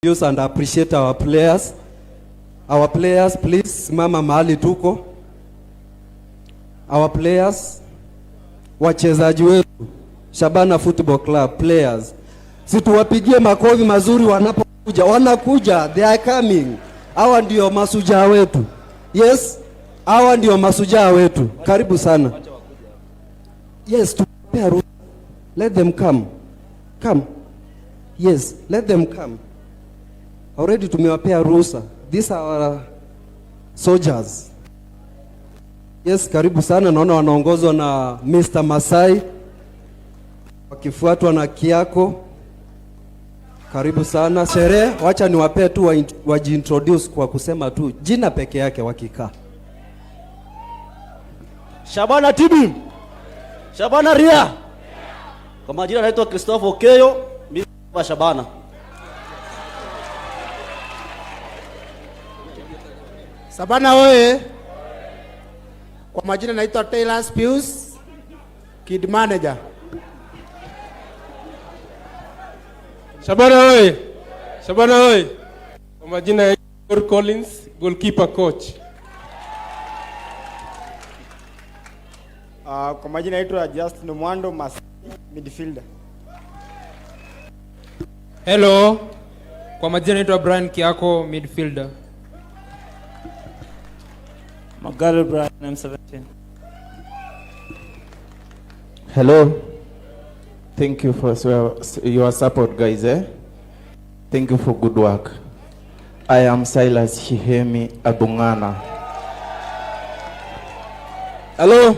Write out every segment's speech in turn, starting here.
Introduce and appreciate our players. Our players, please, simama mahali tuko. Our players, wachezaji wetu, Shabana Football Club players. Si tuwapigie makofi mazuri wanapokuja. Wanakuja, they are coming. Hawa ndio mashujaa wetu. Yes, hawa ndio mashujaa wetu. Karibu sana. Yes, tuwapea ruhusa. Let them come. Come. Yes, let them come. Already tumewapea ruhusa. These are our soldiers. Yes, karibu sana. Naona wanaongozwa na Mr. Masai wakifuatwa na Kiako. Karibu sana. Sherehe, wacha niwapee tu wajiintroduce kwa kusema tu jina peke yake wakikaa. Shabana Tibi. Shabana Ria. Kwa majina naitwa Christopher Okeyo, mimi wa Shabana. Shabana oye! Kwa majina naitwa Taylor Pius, kid manager. Shabana oye! Shabana oye! Kwa majina ya Collins, goalkeeper coach. Kwa majina naitwa Justin Mwando Masai, midfielder. Hello. Kwa majina naitwa Brian Kiako, midfielder. Magalo Brian, M17. Hello. Thank you for your support, guys. Eh? Thank you for good work. I am Silas Shihemi Abungana. Hello.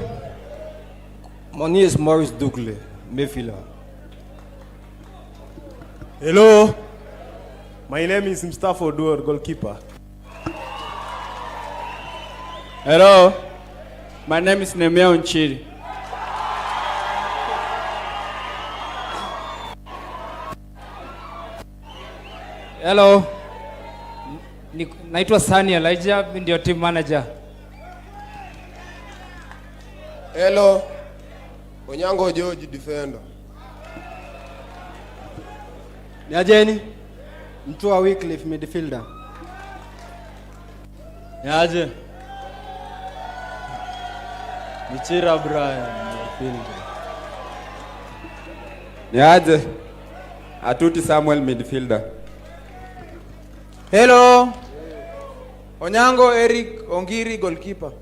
My name is Maurice Dugle, midfielder. Hello. My name is Mustafa Oduor, goalkeeper. Hello. My name is Nemia Onchiri. Hello. Naitwa Sani Elijah, mimi ndio team manager. Hello. Onyango George, defender. Niajeni, Mtua Wycliffe, midfielder. Niaje? Michira Brian, midfielder. Niaje? Atuti Samuel, midfielder. Hello. Onyango Eric Ongiri, goalkeeper.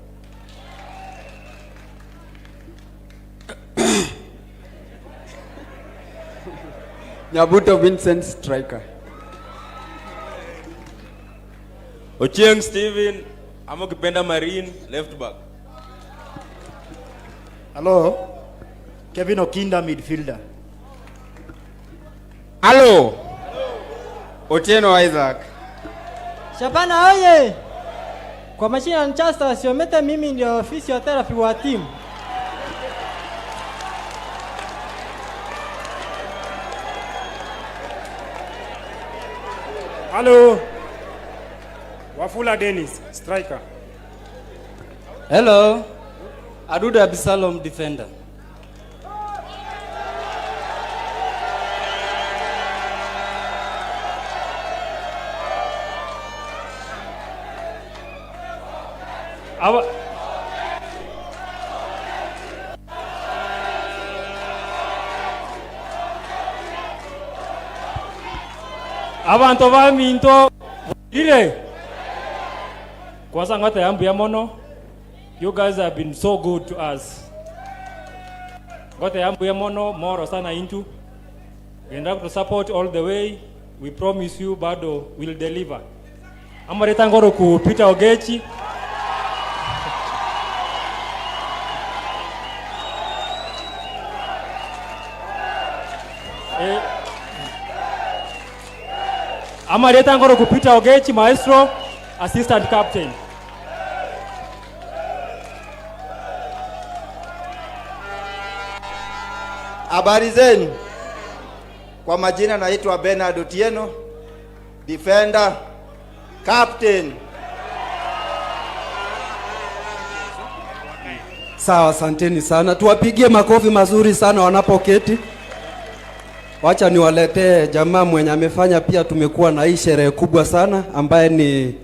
Nyabuto Vincent, striker. Ochieng Steven, ama ukipenda Marine, left back. Hello. Kevin Okinda, midfielder. Hello. Otieno Isaac. Shabana oye! Kwa majina ni Chester Siomete, mimi ndio physiotherapy wa team. Hello. Wafula Dennis, striker. Hello. Aduda Absalom, defender. Abantu baminto ire kwanza ngata yambuya mono. You guys have been so good to us. Ngata yambuya mono moro sana intu genda to support all the way. We promise you bado will deliver. Amareta ngoro ku Peter Ogechi. Amareta ngoro ku Peter Ogechi, maestro, assistant captain. Habari zenu. Kwa majina naitwa Bernard Otieno, defender, captain. Sawa, asanteni sana. Tuwapigie makofi mazuri sana wanapoketi. Wacha niwaletee jamaa mwenye amefanya pia tumekuwa na hii sherehe kubwa sana ambaye ni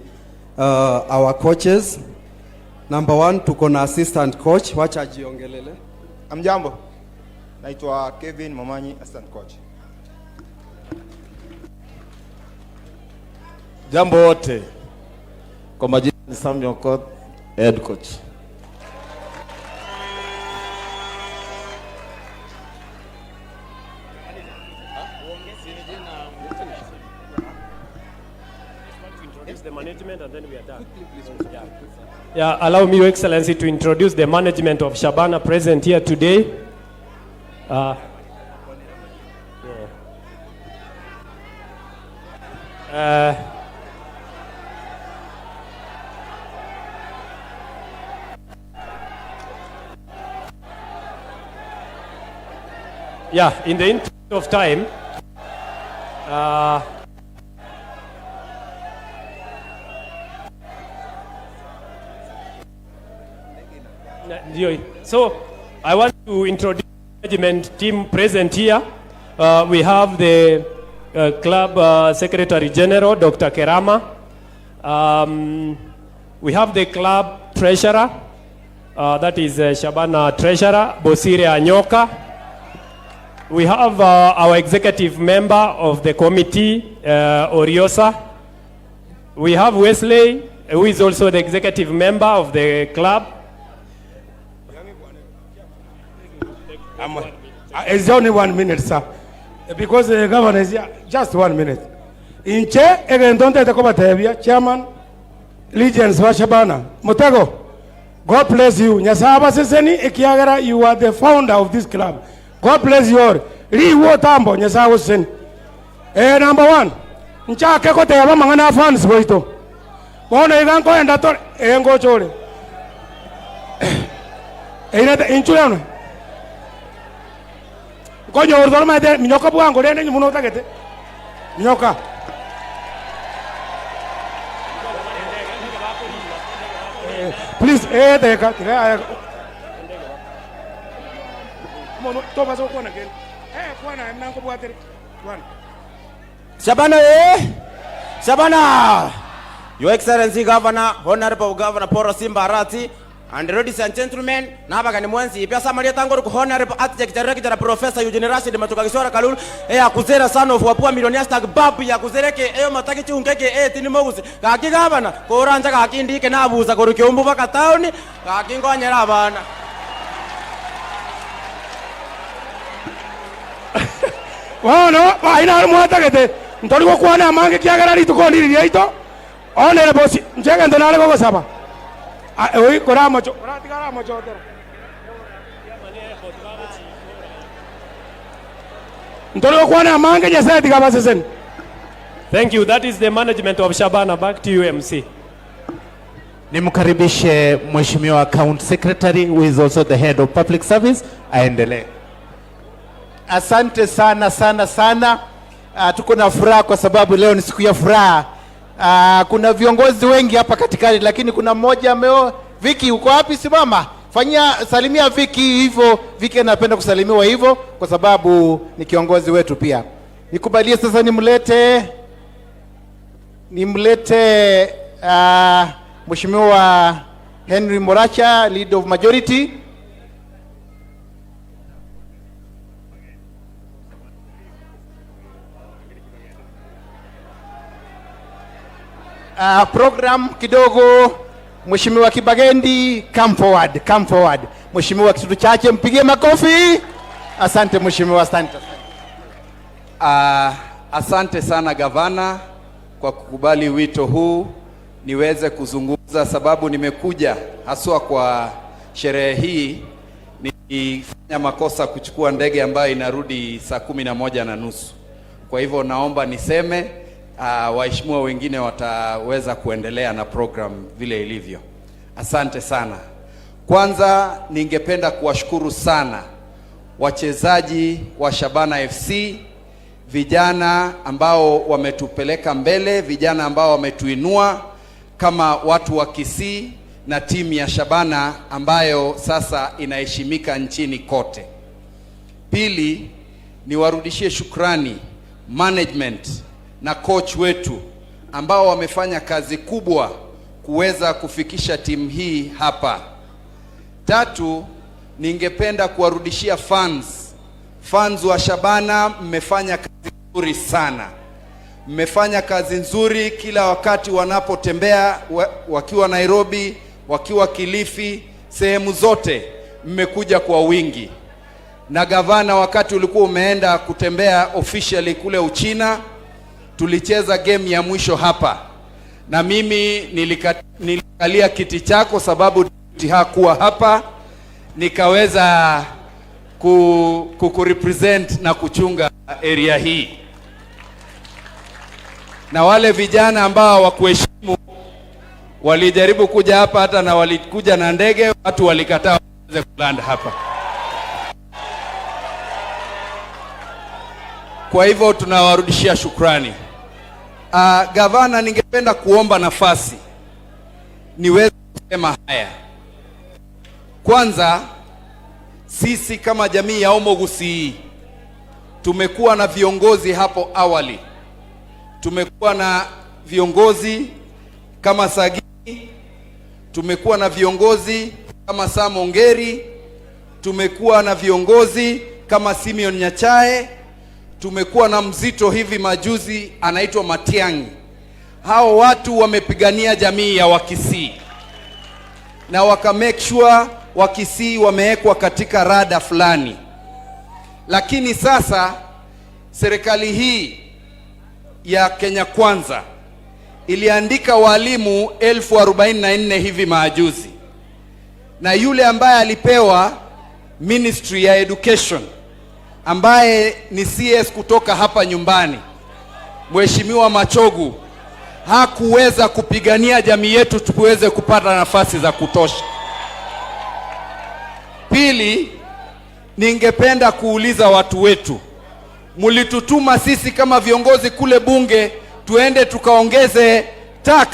our coaches. Number one, tuko na assistant coach, wacha ajiongelele. Amjambo. Naitwa Kevin Momanyi, assistant coach. Jambo wote. Kwa majina ni Samuel Okoth, head coach. The management and then we are done. Yeah, allow me, Your Excellency, to introduce the management of Shabana present here today. Yeah. Yeah, in the interest of time, ndio. So I want to introduce the management team present here. We have the club secretary general, Dr. Kerama. We have the club treasurer, that is Shabana treasurer, Bosire Anyoka. We have our executive member of the committee, Oriosa. We have Wesley, who is also the executive member of the club. It's only 1 minute, sir. Because the governor is here, just 1 minute. Inche, egentonte tekobatebia, chairman, Legends wa Shabana. Mutego, God bless you. Nyasaba seseni ekiagera, you are the founder of this club. God bless you all. Riwo tambo, nyasaba seseni. Number one, nchake kote ya mangana fans boito. Bona iganko enda tore, ngochore. Inate inchulano. Konyo ordor maete minyoka bwango rende nyumuno tagete. Minyoka. Please, teka, teka. Mono toba so kona ken. Kwana mnango bwatere. Kwana. Shabana Shabana. Your Excellency Governor, Honorable Governor Poro Simba Arati, and ladies and gentlemen, nabagani mwenzi pia samaria tango ku Honorable Architect Director Professor Eugene Rashid Matuka Gisora Kalulu akuzera son of wapua millionaire stag babu ya kuzereke eyo mataki chungeke tini mogusi kaki gavana koranja kaki ndike nabuza korukyombu baka town kaki ngonyera abana. Bono baina mwatagete ntori gokwana amange kiagera rituko ndiri riaito Honorable njege ndonale gogosaba. Oi koramo koratigara mochotero. Ntori gokwana amange Nyasaye tigabaseseni. Thank you. That is the management of Shabana. Back to you, MC. Nimkaribishe Mheshimiwa County Secretary, who is also the head of public service, aendelee. Asante sana sana sana. Tuko na furaha kwa sababu leo ni siku ya furaha. Kuna viongozi wengi hapa katikati, lakini kuna mmoja ameo. Viki, uko wapi? Simama. Fanyia salimia Viki hivyo. Viki anapenda kusalimiwa hivyo kwa sababu ni kiongozi wetu pia. Nikubalie sasa nimlete Mheshimiwa Henry Moracha, lead of majority. Program kidogo. Mheshimiwa Kibagendi, come forward, come forward. Mheshimiwa Kitutu Chache, mpigie makofi. Asante Mheshimiwa, asante. Asante sana gavana kwa kukubali wito huu niweze kuzungumza, sababu nimekuja haswa kwa sherehe hii. Nilifanya makosa kuchukua ndege ambayo inarudi saa 11:30. Kwa hivyo naomba niseme, waheshimiwa wengine wataweza kuendelea na program vile ilivyo. Asante sana. Kwanza ningependa kuwashukuru sana wachezaji wa Shabana FC, vijana ambao wametupeleka mbele, vijana ambao wametuinua kama watu wa Kisii na timu ya Shabana ambayo sasa inaheshimika nchini kote. Pili, niwarudishie shukrani management na coach wetu ambao wamefanya kazi kubwa kuweza kufikisha timu hii hapa. Tatu, ningependa kuwarudishia fans. Fans wa Shabana, mmefanya kazi nzuri sana, mmefanya kazi nzuri kila wakati wanapotembea wakiwa Nairobi, wakiwa Kilifi, sehemu zote mmekuja kwa wingi. Na gavana, wakati ulikuwa umeenda kutembea officially kule Uchina, tulicheza game ya mwisho hapa, na mimi nilikalia kiti chako sababu hakuwa hapa, nikaweza kukurepresent na kuchunga area hii. Na wale vijana ambao hawakuheshimu walijaribu kuja hapa, hata na walikuja na ndege, watu walikataa waweze kuland hapa. Kwa hivyo tunawarudishia shukrani. Gavana, ningependa kuomba nafasi niweze kusema haya. Kwanza, sisi kama jamii ya Omogusii tumekuwa na viongozi hapo awali. Tumekuwa na viongozi kama Sagini, tumekuwa na viongozi kama Sam Ongeri, tumekuwa na viongozi kama Simeon Nyachae, tumekuwa na mzito hivi majuzi anaitwa Matiang'i. Hao watu wamepigania jamii ya Wakisii na waka make sure Wakisii wamewekwa katika rada fulani. Lakini sasa serikali hii ya Kenya Kwanza iliandika walimu 44,000 hivi majuzi, na yule ambaye alipewa Ministry ya Education ambaye ni CS kutoka hapa nyumbani, Mheshimiwa Machogu, hakuweza kupigania jamii yetu tuweze kupata nafasi za kutosha. Pili, ningependa kuuliza watu wetu, mlitutuma sisi kama viongozi kule bunge tuende tukaongeze tax.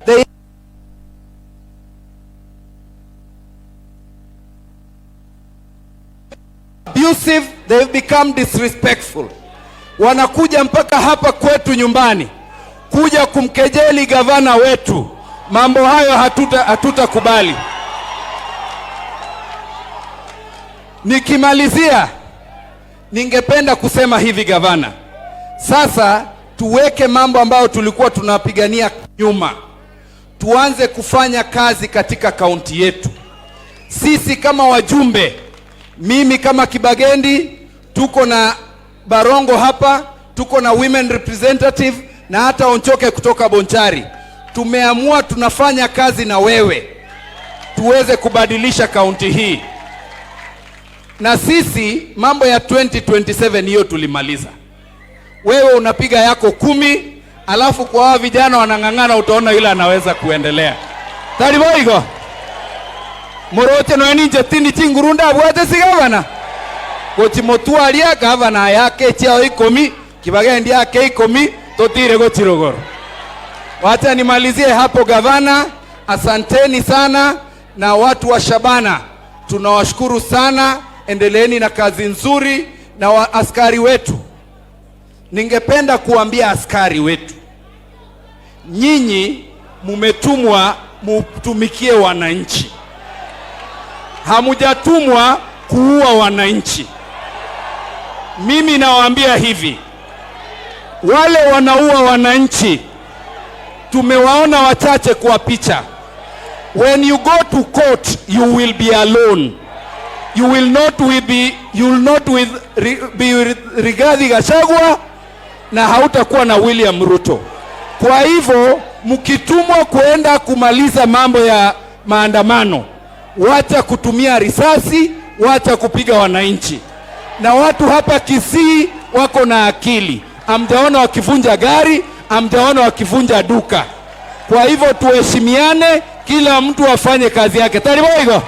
They abusive, they've become disrespectful. Wanakuja mpaka hapa kwetu nyumbani kuja kumkejeli gavana wetu. Mambo hayo hatutakubali. Nikimalizia, ningependa kusema hivi gavana, sasa tuweke mambo ambayo tulikuwa tunapigania nyuma, tuanze kufanya kazi katika kaunti yetu. Sisi kama wajumbe, mimi kama Kibagendi, tuko na Barongo hapa, tuko na women representative na hata Onchoke kutoka Bonchari. Tumeamua tunafanya kazi na wewe tuweze kubadilisha kaunti hii. Na sisi mambo ya 2027 hiyo tulimaliza. Wewe unapiga yako 10, alafu kwa hawa vijana wanang'ang'ana, utaona yule anaweza kuendelea. Tariboigo moroche noe ninche tindi chingurunda abwate si gavana gochimotwaria gavana yake chiao 10 Kibagendi yake 10 totire gochirogoro. Wacha nimalizie hapo gavana, asanteni sana, na watu wa Shabana tunawashukuru sana, endeleeni na kazi nzuri. Na askari wetu, ningependa kuambia askari wetu, nyinyi mumetumwa mutumikie wananchi. Hamujatumwa kuua wananchi. Mimi nawaambia hivi, wale wanaua wananchi tumewaona wachache kwa picha. When you go to court you will be alone. You will not with be, you will not with, be with Rigathi Gachagua na hautakuwa na William Ruto. Kwa hivyo mkitumwa kuenda kumaliza mambo ya maandamano, wacha kutumia risasi, wacha kupiga wananchi. Na watu hapa Kisii wako na akili, hamjaona wakivunja gari, hamjaona wakivunja duka. Kwa hivyo tuheshimiane, kila mtu afanye kazi yake. Tariboigo,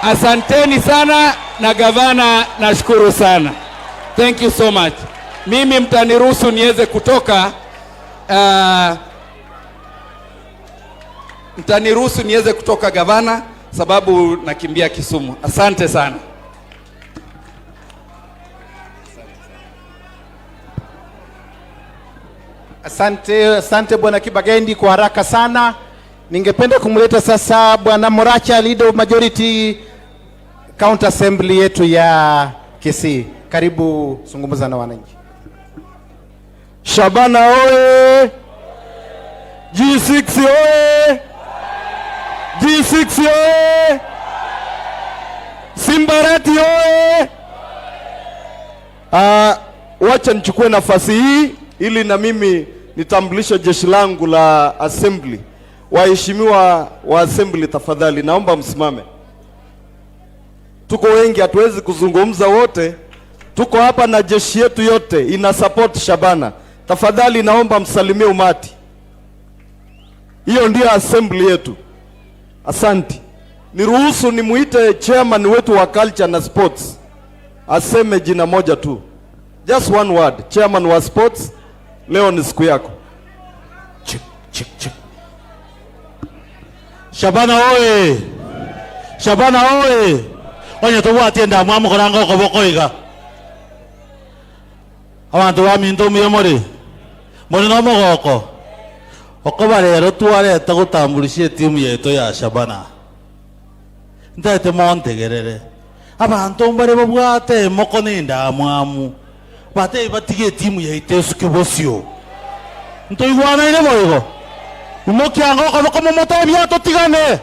asanteni sana na gavana, nashukuru sana. Thank you so much. Mimi mtaniruhusu niweze kutoka mtaniruhusu niweze kutoka gavana, sababu nakimbia Kisumu. Asante sana. Asante, asante Bwana Kibagendi kwa haraka sana. Ningependa kumleta sasa Bwana Moracha, leader of majority county assembly yetu ya Kisii. Karibu zungumza na wananchi. Shabana oye! G6 oye! G6 oye! Simbarati oye! Wacha nichukue nafasi hii ili na mimi nitambulishe jeshi langu la assembly. Waheshimiwa wa assembly, tafadhali naomba msimame. Tuko wengi, hatuwezi kuzungumza wote. Tuko hapa na jeshi yetu yote ina support Shabana. Tafadhali naomba msalimie umati. Hiyo ndiyo assembly yetu. Asanti. Niruhusu nimuite chairman wetu wa culture na sports aseme jina moja tu, just one word. Chairman wa sports, leo ni siku yako. Check, check, check. Shabana oye! Shabana oye! Onye tobwatie ndamwamukoranga okoboko iga abanto baminto muya more muri na omogoko okoba rero twareta gotamburisha etimu yetu ya Shabana ntaete montegerere abanto mbare babwate emoko na endamwamu bate batige etimu yaito esuke bosio ntoigwanaine boigo imokianga okoboko momotebia totigane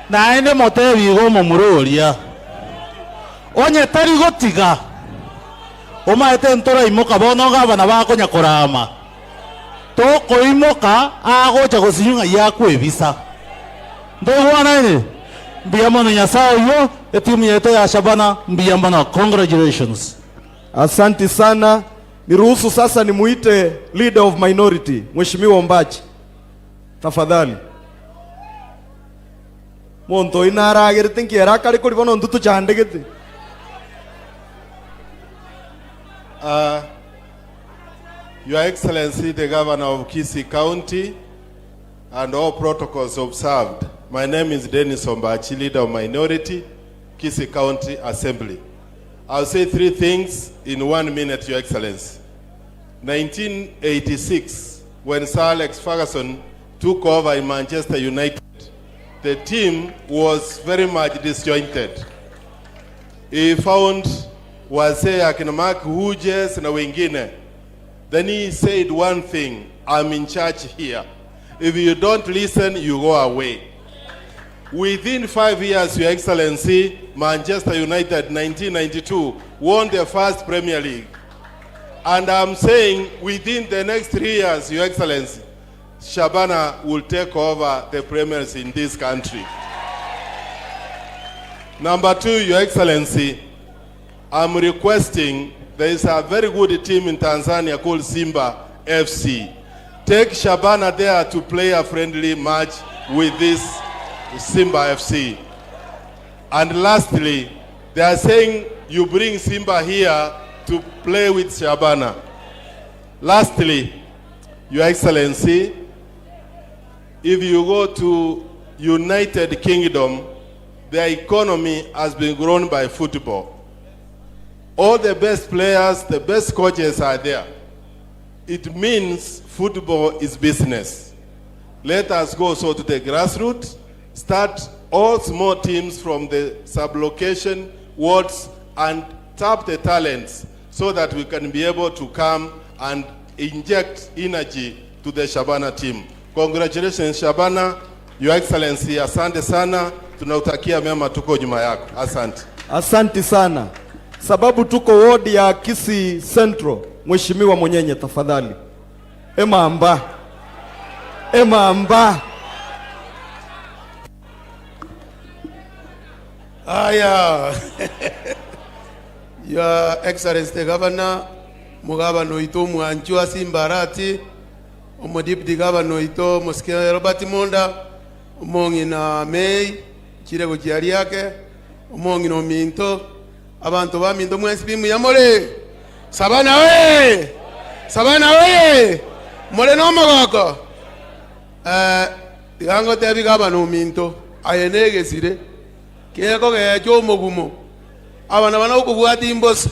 naende motebi igo omomura onye tari gotiga omaete ntoraimoka bono gabana bakonya korama tokoimoka agocha gosinywa ng'ai yakwebisa ntoigwanaine mbuya mono Nyasaye oyo etimu yetu ya Shabana mbuya mono, congratulations. Asanti sana. Niruhusu sasa nimuite leader of minority Mheshimiwa Ombachi, tafadhali. Monto inaragerete nkiera kari kori bono ntutu chandegete. Your Excellency, the Governor of Kisii County, and all protocols observed. My name is Dennis Ombachi, leader of minority, Kisii County Assembly. I'll say three things in 1 minute, Your Excellency. 1986, when Sir Alex Ferguson took over in Manchester United, the team was very much disjointed. He found wazee akina Mark Hughes na wengine. Then he said one thing, I'm in charge here. If you don't listen, you go away. Within 5 years, Your Excellency, Manchester United 1992 won the first Premier League. And I'm saying within the next 3 years, Your Excellency, Shabana will take over the premiers in this country. Number two, Your Excellency, I'm requesting, there is a very good team in Tanzania called Simba FC. Take Shabana there to play a friendly match with this Simba FC. And lastly, they are saying you bring Simba here to play with Shabana. Lastly, Your Excellency, if you go to United Kingdom, their economy has been grown by football. All the best players, the best coaches are there. It means football is business. Let us go so to the grassroots, start all small teams from the sublocation wards and tap the talents so that we can be able to come and inject energy to the Shabana team. Congratulations Shabana, Your Excellency, asante sana, tunautakia mema, tuko nyuma yako. Asante. Asanti sana. Sababu tuko wodi ya Kisii Central. Mheshimiwa Monyenye, tafadhali. Emamba. Emamba. Aya. Your Excellency the Governor, mugabano oito mwanchu Simba Arati, omo Deputy Governor oito Mosike Robert Monda, omong'ina May chirego chiariake, omong'ina ominto, abantu baminto mwensi bimuyamore. Sabana we! Sabana we! More no omogoko. Tiga ngotebi gavana ominto, aye negesire. Kieko gecha omogumo abana bana okobwata imbosa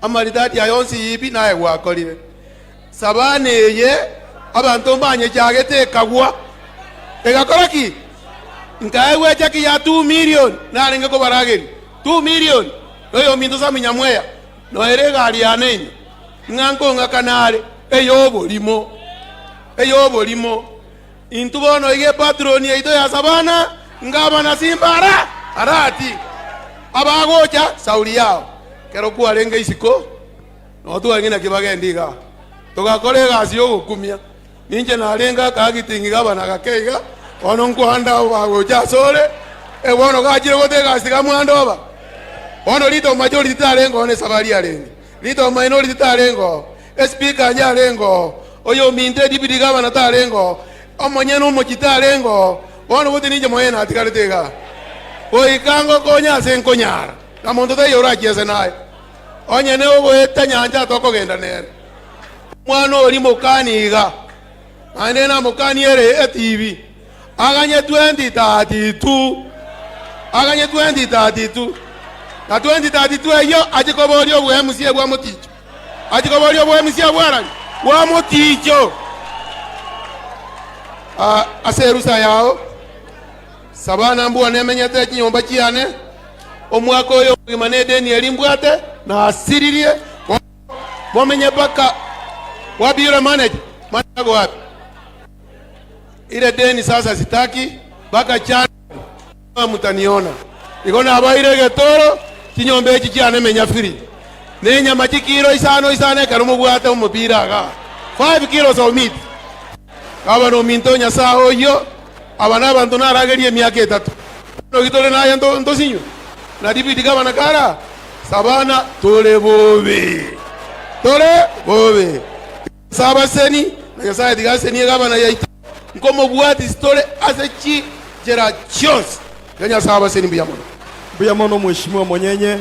amaritati ayo onsi yipi naye gwakorire Sabana eye abanto mbanyechagete ekagwa egakora ki nkaegwa echaki ya 2 million narenge kobarageri 2 million oyo minto sa minyamweya noere egari yane ime ng'a nkong'akanare eyoborimo eyoborimo intu bono iga epatroni yaito ya Sabana ngabana Simbara Arati abagocha sauri yao kero kwarenge isiko no twarenge na kibagendi iga tugakora egasi yogokumia ninche narenga kagitingi gabana gakeiga bono nkwanda bagocha asore bono gachire gote egasi gamwanda oba bono rito majority tarengo one safari arenge rito minority tarengo speaker nyarengo oyo minte deputy gabana tarengo omonyene omochi tarengo bono gote ninche moyene atigarete iga goikango konya ase nkonyara na monto taiyo orachiese naye onyene ogoeta nyanja tokogenda nere mwana ori mokani iga naende na mokani ere etibi aganye 2032 aganye 2032 na 2032 eyo achikoboria obwa MCA bwa moticho achikoboria obwa MCA bwarani bwa moticho. Ase erusa yao Sabana mbua nemenyete chinyomba chiane omwaka oyo omogima na edeni eri mbwate nasiririe bomenye mpaka wapi yule manager manager wapi ile deni sasa sitaki mpaka chana mutaniona iko na abaire getoro chinyomba echi chiane menya free nenyama chikiro isano isano ekero mobwate omopira aga 5 kilos of meat gabana ominto Nyasaye oyo abana abantu naragerie emiaka etato nogitore naye ntosinyo na deputy gavana kara Sabana tore bobe tore bobe sabaseni na Nyasaye tigasenie gavana yaito nkomobwati sitore ase chi jera chionsi ya Nyasaye abaseni mbuya mono. Mbuya mono Mheshimiwa Monyenye.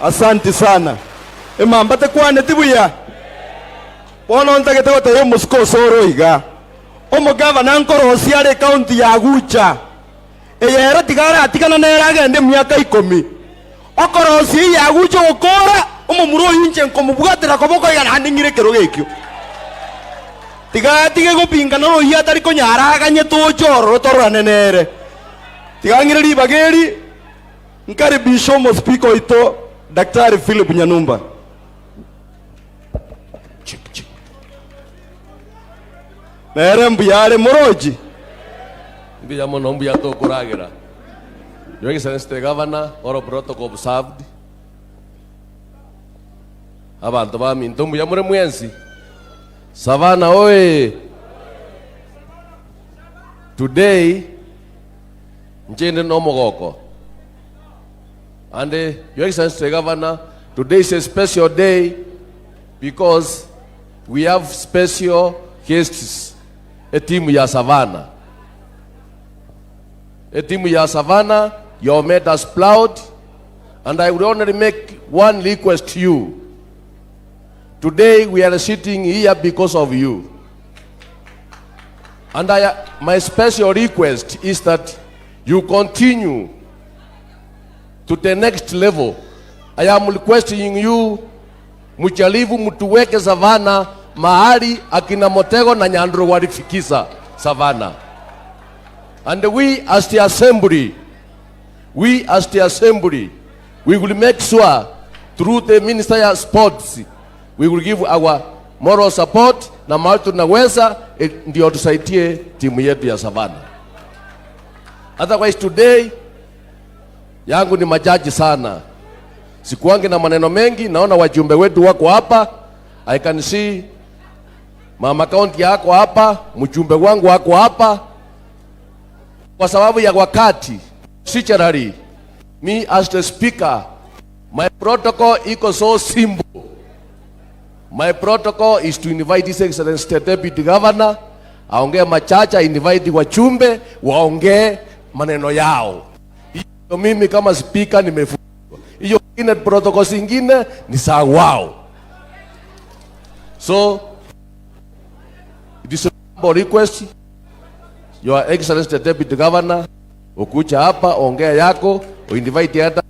Asante sana. Emamba tekwane tibuya. Bono ntagete gotebia omosiko osoro iga. Omogavana nkorosia are county ya Gucha. Eyero tigara atigana nere agende emiaka 10. Okorosia ya Gucha gokora omomura oyo inche nkomobwatera koboko iga naende ng'ire ekero gekio. Tiga tige gopinga noroyia atari konyara aganye toche ororo tororane nere. Tiga ng'ire ribaga eri nkaribisha omospika oito Daktari Philip Nyanumba. Nere mbuyare moroji. Mbuya mono mbuya tokoragera. Your Excellency the Governor, all protocol observed. Abantu ba minto mbuya more mwensi. Savana oye. Today nchende no mogoko. And Your Excellency the Governor, today is a special day because we have special guests. A team ya Savannah. A team ya Savannah, you have made us proud. And I would only make one request to you. Today we are sitting here because of you. And my special request is that you continue to the next level. I am requesting you, mujaribu mtuweke Savannah mahali akina Motego na Nyandro walifikisha Savannah. And we as the assembly, we as the assembly, we will make sure through the Minister of Sports, we will give our moral support na mahali tunaweza ndio tusaidie timu yetu ya Shabana. Otherwise today yangu ni majaji sana, sikuange na maneno mengi. Naona wajumbe wetu wako hapa, I can see mama county yako hapa, mjumbe wangu wako hapa. Kwa sababu ya wakati, sincerely, me as the speaker, my protocol iko so simple. My protocol is to invite His Excellency the Deputy Governor aongee machache, invite wajumbe waongee maneno yao. Hiyo mimi kama speaker nimefungwa. Hiyo ingine protocol zingine ni za wao. So it is a humble request, Your Excellency the Deputy Governor, ukuja hapa ongea yako, uinvite hata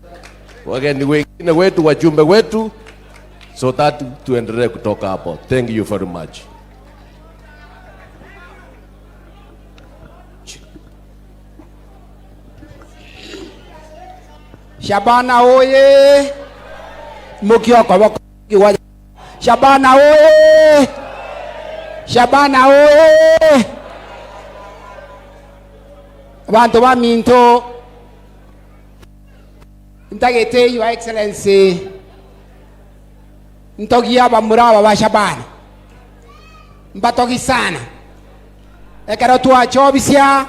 wageni wengine wetu, wajumbe wetu, so that tuendelee kutoka hapo. Thank you very much. Shabana oye! Mukioko wako. Shabana oye! Shabana oye! Bantu ba minto ntagete Your Excellency ntogia bamuraba ba Shabana mbatogi sana ekero twachobisia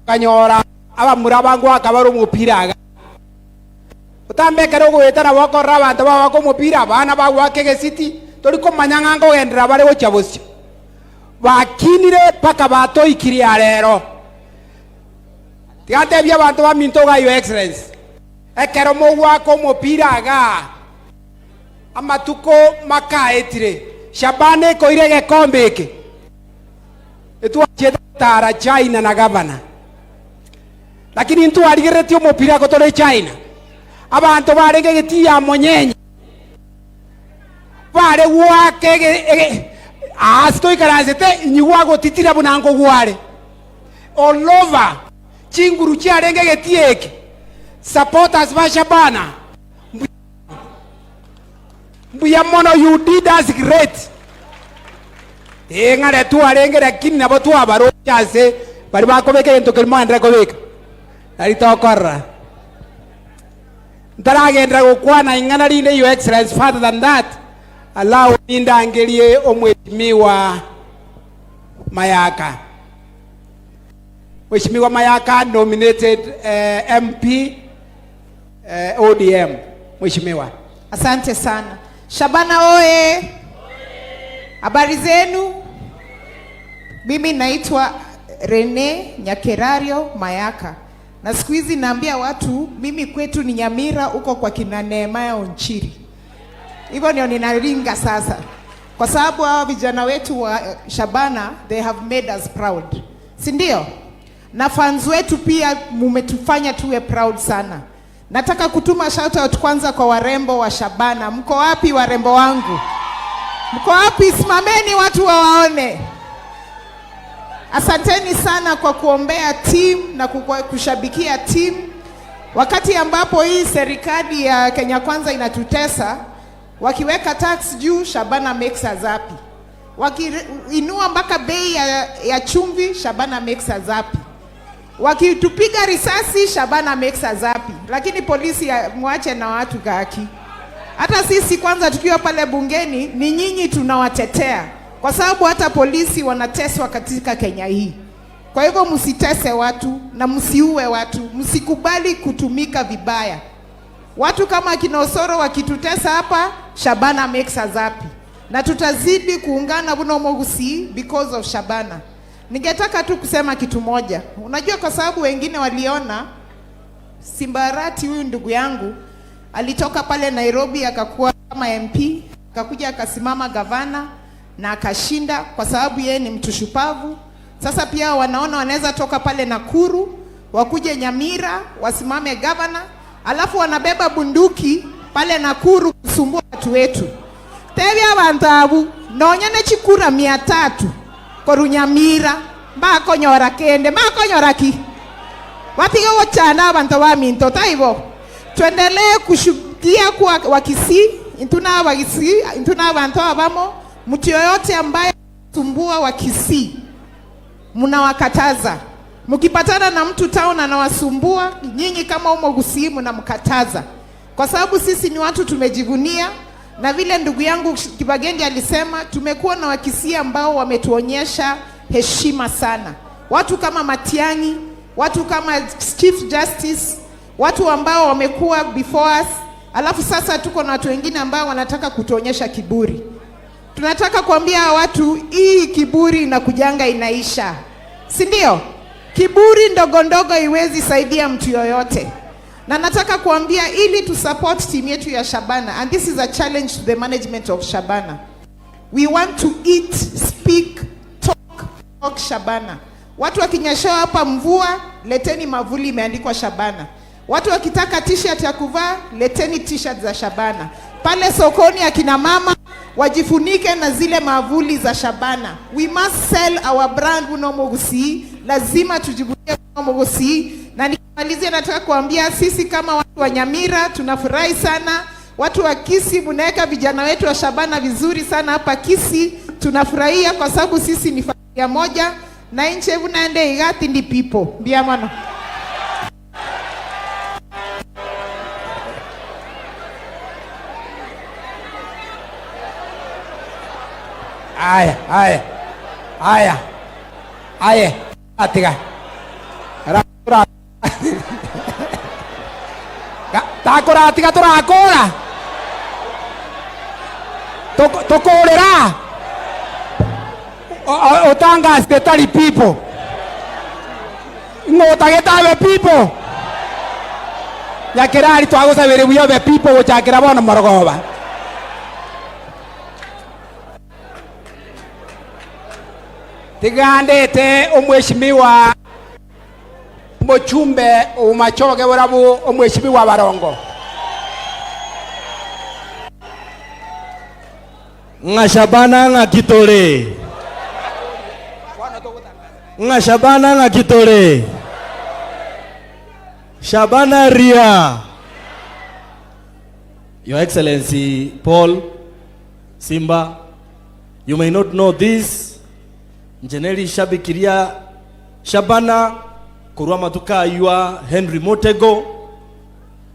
kanyora abamuraba ngwaka bari omupira aga otambekere ogoetana bokorora abanto babaka omupira abana bagwaka egesiti tori komanya ng'a nkogendera bare gochia bosio bakinire mpaka batoikirie arero tigatebia abanto ba minto ga Your Excellency ekero mogwaka omupira aga amatuko makaetire Shabana ekoire egekombe eke etwachiete gotara China na gavana lakini ntwarigeretie omupira gotore China abantu barenge geti ya monyenye bare gwake asi toikaransete inyigwa gotitira buna nkogware all over chinguru chiarenge geti eke supporters ba Shabana mbuya mono, you did us great. Ng'are twarenge lakini nabo twabarocha ase bari bakobeka egento keri mwaendere kobeka nari tokorora ntaragendera gokwana ing'ana rinde Your Excellency. Further than that, allow me ndangerie omweshimiwa Mayaka. Mheshimiwa Mayaka nominated MP ODM. Mheshimiwa. Asante sana. Shabana oye! Habari zenu? Mimi naitwa Rene Nyakerario Mayaka. Na siku hizi naambia watu mimi kwetu ni Nyamira huko kwa kina Nehemiah Onchiri. Hivyo ndio ninaringa sasa. Kwa sababu hawa vijana wetu wa Shabana, they have made us proud. Si ndio? Na fans wetu pia mumetufanya tuwe proud sana. Nataka kutuma shout out kwanza kwa warembo wa Shabana. Mko wapi warembo wangu? Mko wapi? Simameni watu wawaone. Asanteni sana kwa kuombea team na kushabikia team. Wakati ambapo hii serikali ya Kenya Kwanza inatutesa, wakiweka tax juu, Shabana makes us happy. Wakiinua mpaka bei ya chumvi, Shabana makes us happy. Wakitupiga risasi, Shabana makes us happy. Lakini polisi mwache na watu gaki. Hata sisi kwanza tukiwa pale bungeni ni nyinyi tunawatetea. Kwa sababu hata polisi wanateswa katika Kenya hii. Kwa hivyo msitese watu na msiue watu, msikubali kutumika vibaya. Watu kama kina Osoro wakitutesa hapa, Shabana makes us happy. Na tutazidi kuungana buno mogusi because of Shabana. Ningetaka tu kusema kitu moja. Unajua kwa sababu wengine waliona Simbarati huyu ndugu yangu alitoka pale Nairobi akakuwa kama MP, akakuja akasimama gavana na akashinda kwa sababu yeye ni mtu shupavu. Sasa pia wanaona wanaweza toka pale Nakuru wakuje Nyamira wasimame gavana, alafu wanabeba bunduki pale Nakuru kusumbua watu wetu. Tebya abantu abu nonyene chikura 300 koru Nyamira. Mbakonyora kende, mbakonyora ki? Batige gochanda abanto baminto taibo. Tuendelee kushuhudia kuwa Wakisii, intuna Wakisii, intuna abantu abamo. Mtu yoyote ambaye sumbua Wakisii mnawakataza. Mkipatana na mtu town anawasumbua, nyinyi kama umo Gusii mnamkataza. Kwa sababu sisi ni watu tumejivunia, na vile ndugu yangu Kibagendi alisema, tumekuwa na Wakisii ambao wametuonyesha heshima sana. Watu kama Matiang'i, watu kama Chief Justice, watu ambao wamekuwa before us. Alafu sasa tuko na watu wengine ambao wanataka kutuonyesha kiburi. Tunataka kuambia watu hii kiburi inakujanga inaisha, si ndio? Kiburi ndogo ndogo iwezi saidia mtu yoyote. Na nataka kuambia ili tu support team yetu ya Shabana, and this is a challenge to the management of Shabana. We want to eat, speak, talk, talk Shabana. Watu wakinyeshewa hapa mvua, leteni mavuli imeandikwa Shabana. Watu wakitaka t-shirt ya kuvaa, leteni t-shirt za Shabana. Pale sokoni akina mama wajifunike na zile mavuli za Shabana. We must sell our brand Unomo Gusii. Lazima tujivunie Unomo Gusii. Na nikimalizia, nataka kuambia sisi kama watu wa Nyamira tunafurahi sana. Watu wa Kisii, mnaweka vijana wetu wa Shabana vizuri sana hapa Kisii. Tunafurahia kwa sababu sisi ni familia moja na inche bunande igati ndi people. Mbia mano. Aya, aya, aya, aya, atiga. Ra, takora tiga turakora. Tukurira. Otanga tari people. Ng'otagetabe people. Nyakirari twagusabire buya be people guchakira bono morogoba. Tigandete omweshimiwa mochumbe umachoge burabu omweshimiwa Barongo. Nga Shabana nga Kitole. Nga Shabana nga Kitole. Shabana Ria. Your Excellency Paul Simba, you may not know this. Njeneli shabikiria Shabana kurwa matuka yua Henry Motego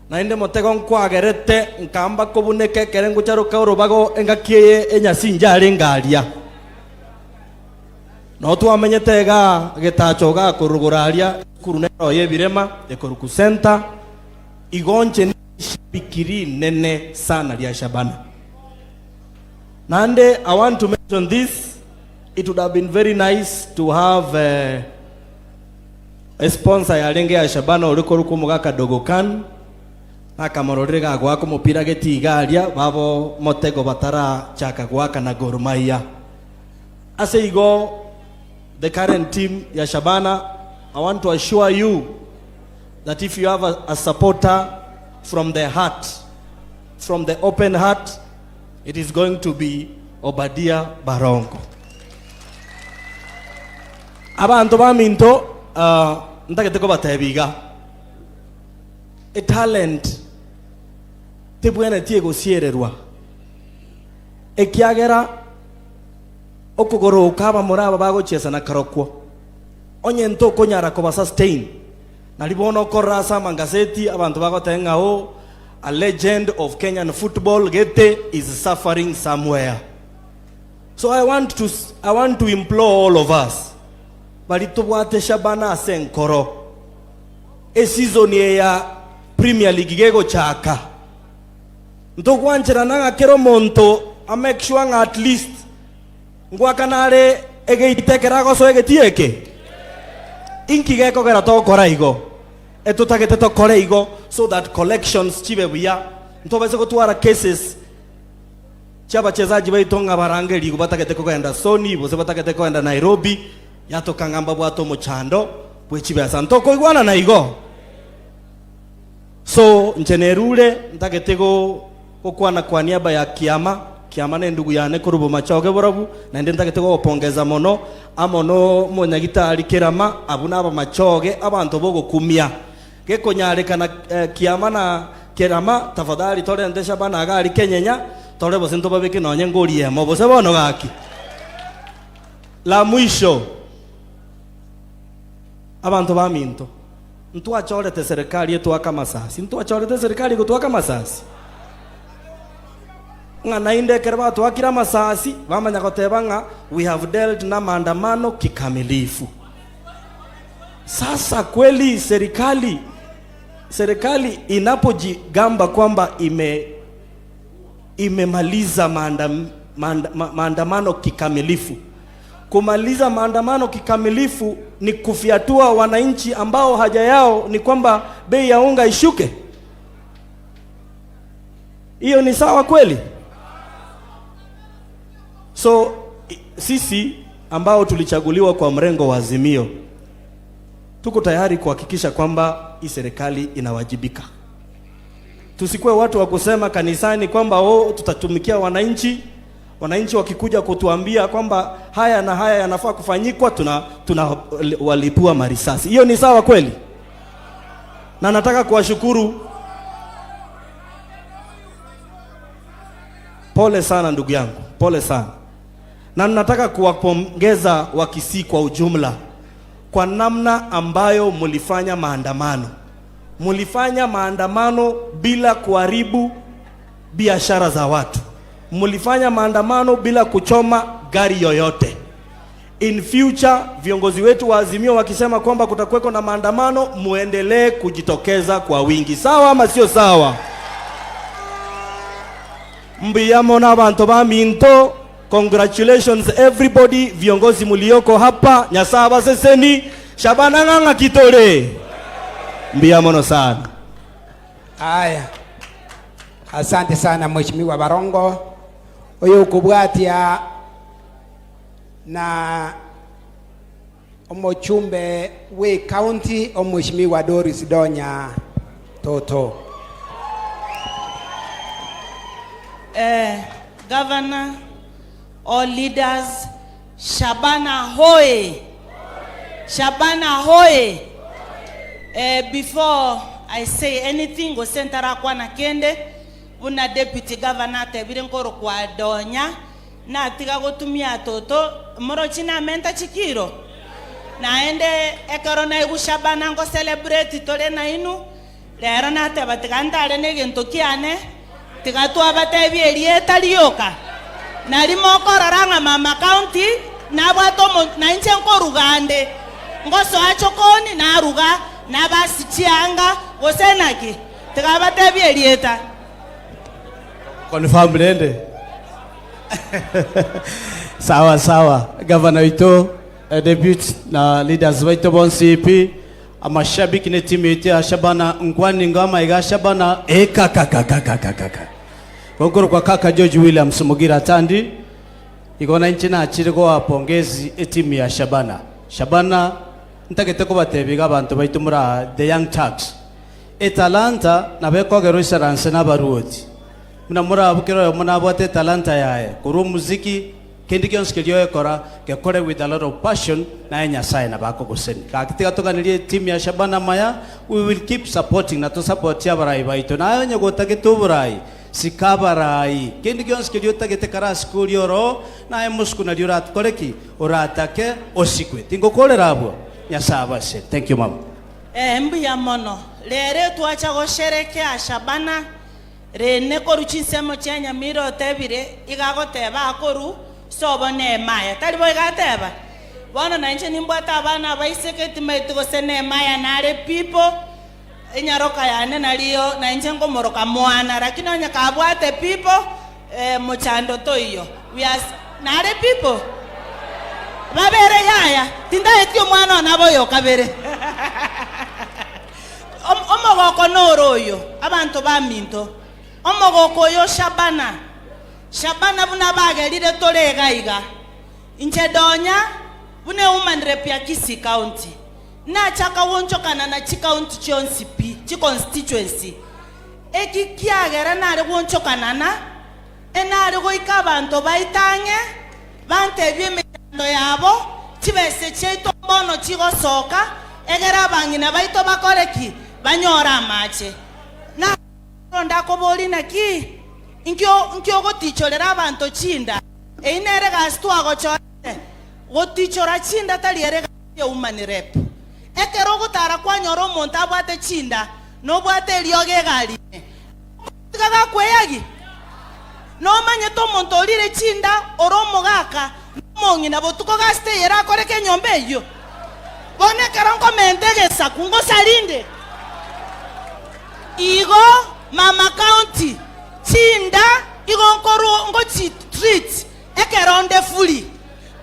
na inde Motego nkwagerete nkamba kobuneke kerengo charuka urubago engakieye enyasinja ari ngaria no twamenyete ga getacho ga kuruguraria kuru nero yebirema ekoruku center igonche shabikiri nene sana ria Shabana. Nande I want to mention this. It would have been very nice to have a sponsor ya renge ya Shabana uliko ruko mugaka dogo kan akamororere ga gwako mupira getigaria babo Motego batara chaka gwaka na Gor Mahia. Ase igo the current team ya Shabana, I want to assure you that if you have a supporter from the heart, from the open heart, it is going to be Obadia Barongo. Abantu baminto ndagete ko batebiga a talent tibwene tie gusiererwa ekiagera okugoroka abamuraba bagochesa na karokwo onye nto konyara ko sustain nalibono korasa mangazeti abantu bagotenga o a legend of Kenyan football Gete is suffering somewhere. So I want to implore all of us balitubwate Shabana asenkoro e season ya Premier League gego chaka ntokwanchera nanga kero monto a make sure nga at least ngwakanare egeitekera goso egetieke inki gekogera tokora igo etutagete tokore igo so that collections chibe buya ntobese gotwara cases chabachezaji baitonga barangeri batagete kogenda Sony bose batagete kogenda Nairobi yatokangamba bwato muchando bwechibesa ntokoigwana na igo. So nchenerure ntagete go gokwana kwa niaba ya kiama Kiama na endugu yane korwa bomachoge borobwo, naende ntagete gogopongeza mono amo no omonyagitari Kerama, abwo na abamachoge abanto bogokumia. Gekonyarekana eh, Kiama na Kerama, tafadhali torente Shabana iga aria Kenyenya, tore gose ntobabeke nonye ngori emo gose bono gaki. La mwisho, abanto baminto, ntwachorete serikali etwake amasasi, ntwachorete serikali egotwaka amasasi. Ng'a naende ekero batwakire amasasi, bamanya goteba ng'a we have dealt na maandamano kikamilifu. Sasa kweli serikali serikali inapojigamba kwamba ime imemaliza maandamano kikamilifu. Kumaliza maandamano kikamilifu ni kufyatua wananchi ambao haja yao ni kwamba bei ya unga ishuke. Hiyo ni sawa kweli? So sisi ambao tulichaguliwa kwa mrengo wa Azimio tuko tayari kuhakikisha kwamba hii serikali inawajibika. Tusikuwe watu wa kusema kanisani kwamba oh, tutatumikia wananchi. Wananchi wakikuja kutuambia kwamba haya na haya yanafaa kufanyikwa, tuna walipua marisasi. Hiyo ni sawa kweli? Na nataka kuwashukuru. Pole sana ndugu yangu, pole sana. Na nataka kuwapongeza Wakisii kwa ujumla kwa namna ambayo mulifanya maandamano. Mulifanya maandamano bila kuharibu biashara za watu. Mulifanya maandamano bila kuchoma gari yoyote. In future viongozi wetu wa Azimio wakisema kwamba kutakuweko na maandamano, muendelee kujitokeza kwa wingi. Sawa ama sio sawa? Mbiyamo na bantu ba minto, congratulations everybody, viongozi mulioko hapa, Nyasaye abaseseni, Shabana ng'ang'a kitore. Mbiyamono sana. Haya, asante sana Mheshimiwa Barongo. Oyo okobwatia na omochumbe we county omheshimiwa Doris Donya Toto. Governor, all leaders, Shabana hoye! Shabana hoye! Before I say anything, gose ntarakwana kende, buna deputy governor atebire nkoro kwa Donya, natiga gotumia toto, morochi namenta chikiro. Naende ekero naigu Shabana ngo celebrate tore na inu, rero nateba tiga ntare na egento kiane, tiga twabatebie erieta rioka. Nari mokorora ng'a mama county, nabwate omo nainche nkoruga nde. Ngosoa chokoni naruga, nabasi chianga, gose naki, tiga batebie erieta. Confirm rende. Sawa sawa. Governor wito, deputy na leaders waito bonsi pi amashabiki ne timu yetu ya Shabana nkwani ngama iga Shabana e kaka kaka kaka kaka. Gogoro kwa kaka George Williams Mugira Tandi igona nchi na achire kwa pongezi e timu ya Shabana. Shabana ntagete kubatebiga abantu baitu mura the Young Turks. Etalanta nabekogero isaranse n'abaruoti. Muna murabukiro muna bwate talanta yae. Kuru muziki kendi kyonsi kelio ekora gekore with a lot of passion na Nyasaye na bako goseni. Kakitika toganirie team ya Shabana Maya, we will keep supporting na to support ya barai baito. Na onye gotagete oborai sikabarai. Kendi kyonsi kelio tagete kara skuli oro na emusku na liurat koreki oratake osikwe. Tingokolera abwo. Nyasaye abase. Thank you mama. Mbuya mono. Rere twacha gosherekea Shabana rene koru chinsemo chia Nyamira otebire igagoteba akoru sobo Nehemiah tari bo igateba bono nainche nimbwate abana baiseke timaeti gose Nehemiah nare people enyaroka yane nario nainche ngomoroka mwana lakini onye kabwate people mochando toiyo we are nare people babere yaya tindaeti omwana onabo kabere omogoko noro oyo abanto baminto omogoko oyo Shabana Shabana buna bagerire tore iga inche Donya bune woman rep ya Kisii County nachaka wonchokana na chi county chionsi pi chi constituency eki kiagera nare wonchokana na Enare goika abanto baitang'e bantebie emechando yabo chibese chiaito mbono chigosoka egere abang'ina baito bakore ki banyore amache na ndakobori naki nkio nkio gotichorera abanto chinda eyi nere gasi twagochorete gotichora chinda tari ere gasi ya woman rep ekero ogotara kwanyora omonto abwate chinda nobwate eriogo egari tiga gakweyagi nomanyete omonto orire chinda ore omogaka nomong'ina botuko gasite eyere akoreka enyomba eywo bono ekero nkomente egesaku ngosarinde igo mama county chinda igo nkoru ngochi treat ekero nde fuli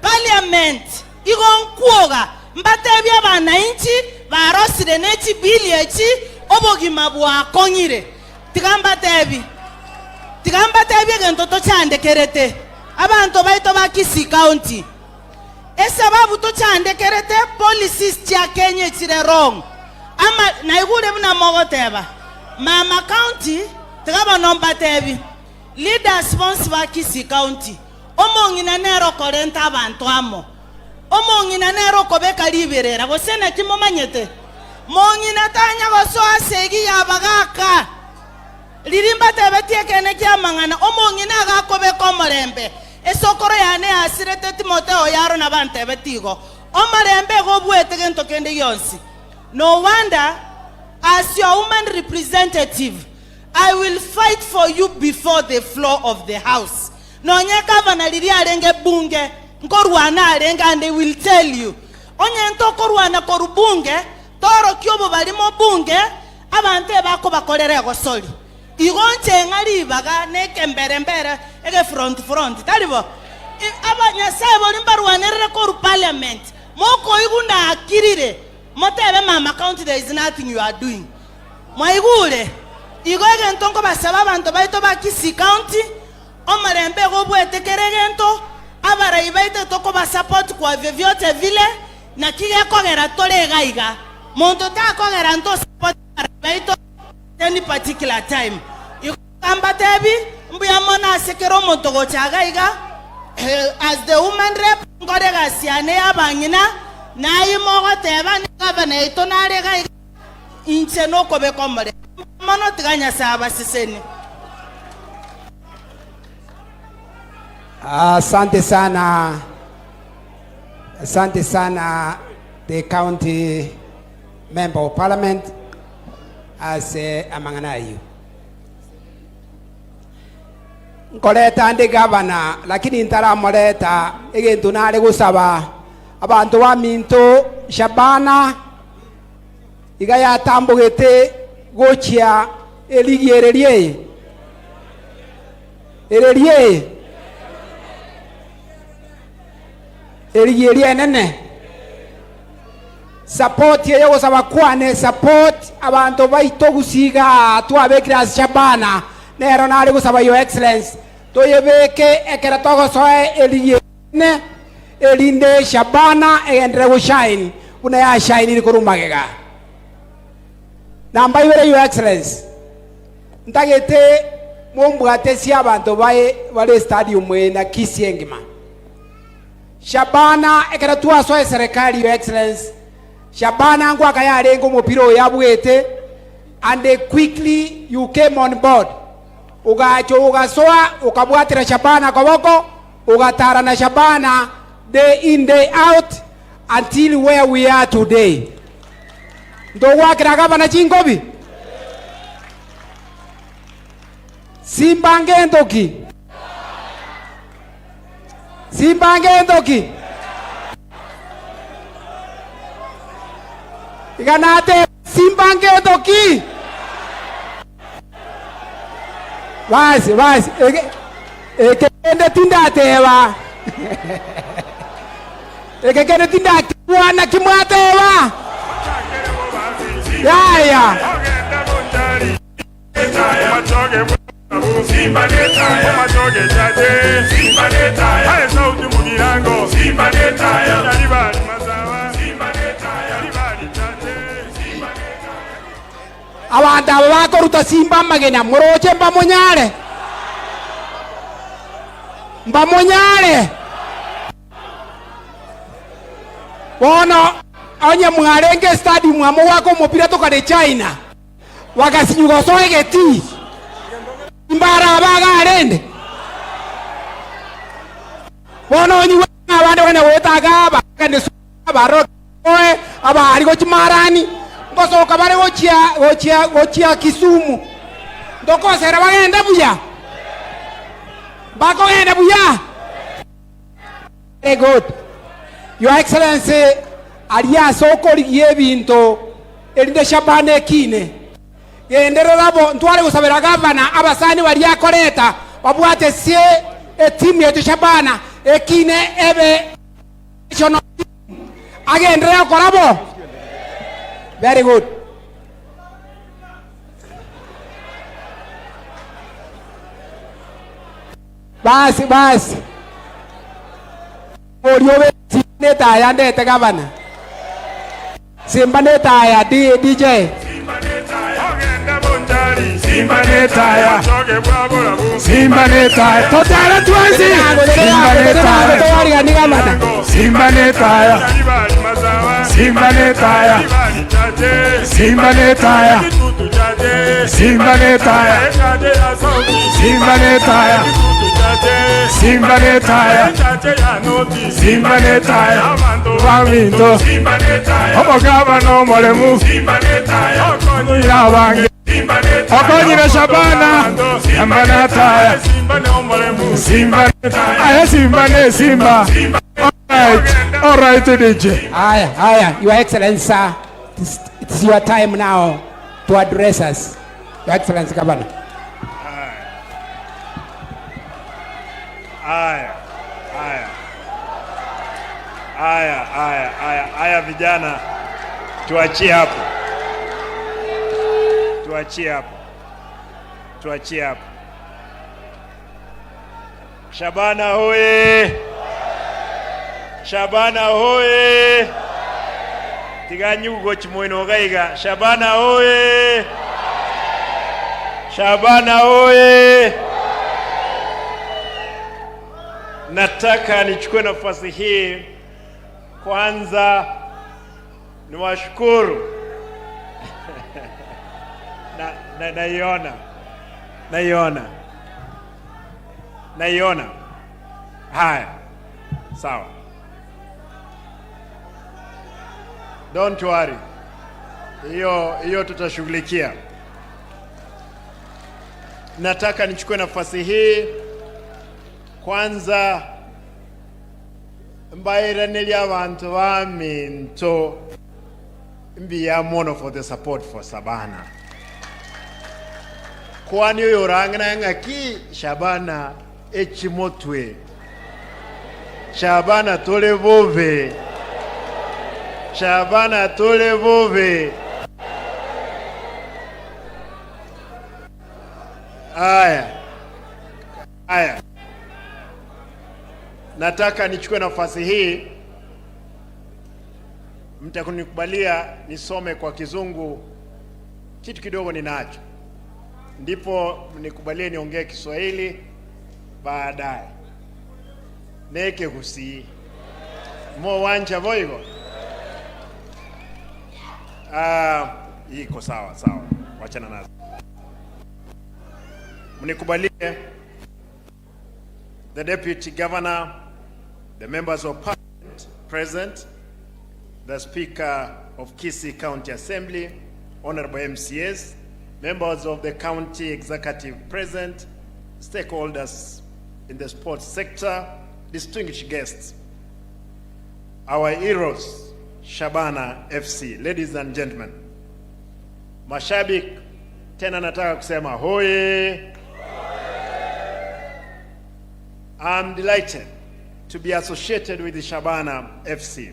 parliament igo nkwoga mbatebia abananchi barosire ne chibili echi obogima bwakong'ire tiga mbatebi tiga mbatebi egento tochandekerete abanto baito ba Kisii County esababu tochandekerete policies chia Kenya chire wrong ama naigure buna mogoteba mama county tiga bono mbatebi leaders bonsi ba Kisii County omong'ina nero korenta abanto amo omong'ina nero okobeka riberera gose naki momanyete mong'ina tanya gosoa ase ya bagaka riri mbatebetie ekene kia mang'ana omong'ina agakobeka omorembe esokoro yane yasirete Timotheo yaro na bantebeti igo omorembe gobwete gento kende gionsi. No wonder as your woman representative I will fight for you before the floor of the house. Nonye gavana riri arenge bunge nkorwana arenge and they will tell you onye ntokorwana koru bunge torokia obobarimo bunge abantu ebako bakorere egosori igo nche ng'ari ibaga neke mbere mbere ege front front taribo aba nyasaye bori mbarwanerere koru parliament mokoigu nakirire motebe mama county there is nothing you are doing mwaigure igo egento nkobasaba abanto baito ba Kisii County omorembe gobwetekere egento abarai baito tokobasupport kwa vyovyote vile na kigekogera tore iga monto takogera nto support abarai baito any particular time ikambatebi mbuya mona asekera omonto gochaga iga as the woman rep nkore gasi yane yabang'ina naye mogoteba ni gavana yaito narega iga inche nokobeka omorembe mono tiga Nyasaye abaseseni. Asante sana. Asante sana the county member of parliament ase amang'ana ayo. Nkoreta ndi gavana lakini ntaramoreta egento nare gusaba abantu ba minto Shabana iga yatambugete gochia eligi ererie ererie eligi erie nene support yeyo gusaba kwane support abantu baito gusiga twabekira Shabana nero nare gusaba your excellence toyebeke ekera togosoe eligi nene elinde Shabana egendere gushine buna ya shine iri kurumagega namba ibere your excellence ntagete mumbwate si abantu bae bare stadium na Kisii engima Shabana ekera twasoe serikali your excellence Shabana ngwaka yarengo mupira yabwete and they quickly you came on board ugacho ugasoa ukabwatira Shabana koboko ugatara na Shabana day in day out until where we are today ndogwakira gavana chingobi simbange entoki simbange entoki iganate simbange entoki basi basi ekende tindateba ekekende tindakwana kimwateba yaya abantu aba bakoruta simba amagena moroche mbamunyare Mbamonyare. Bono onye mwarenge stadium amo wako mupira tokare China. Wakasinyugo soegeti. Mbara abagarende. Bono onyi abande bana wetaga abakane abaro oe abari gochimarani ngosoka bare gochia gochia gochia Kisumu. Ndokosera bagenda buya. Bakogenda buya. Very good. Your Excellency aria sokorigie ebinto erinde Shabana ekine gendererabo ntware gusabira gavana abasani baria akoreta babwate sie etimu yetu Shabana ekine ebe national team. Agenderera korabo. Very good. Basi basi orio netaya ndete gavana Simba netaya DJ Simba netaya Simba netaya Totara twanzi Simba netaya Simba netaya Simba netaya Simba netaya Simba netaya Simba netaya Simba netaya Simba netaya Waminto Omogaba no molemu Yabange Okonyira Shabana Simba netaya Simba Aya Simba ne Simba. All right, DJ. Aya, aya, Your Excellency, sir, it's your time now to address us. Your Excellency, Governor. Aya, aya. Aya, aya, aya, aya vijana, tuachie hapo. Tuachie hapo. Tuachie hapo. Shabana hoye! Shabana hoye! Tiganyugo chimoino gaiga. Shabana hoye! Shabana hoye! Nataka nichukue nafasi hii kwanza niwashukuru. Naiona. Naiona. Naiona. Haya. Sawa. Don't worry. Hiyo tutashughulikia. Nataka nichukue nafasi hii kwanza mbairaneria abantu baminto mbiya mono for the support for Shabana. Kwani oyo orang'ana ng'aki Shabana echimotwe. Shabana tole bove. Shabana tole bove. Aya. Aya. Nataka nichukue nafasi hii, mtakunikubalia nisome kwa Kizungu kitu kidogo ninacho, ndipo nikubalie niongee Kiswahili baadaye. Neke kusi mo wanja voigo. Iko sawa sawa, wachana nazo. Mnikubalie the Deputy Governor, the members of Parliament present, the Speaker of Kisii County Assembly, Honorable MCAs, members of the County Executive present, stakeholders in the sports sector, distinguished guests, our heroes, Shabana FC, ladies and gentlemen. Mashabik, tena nataka kusema hoye. I'm delighted to be associated with the Shabana FC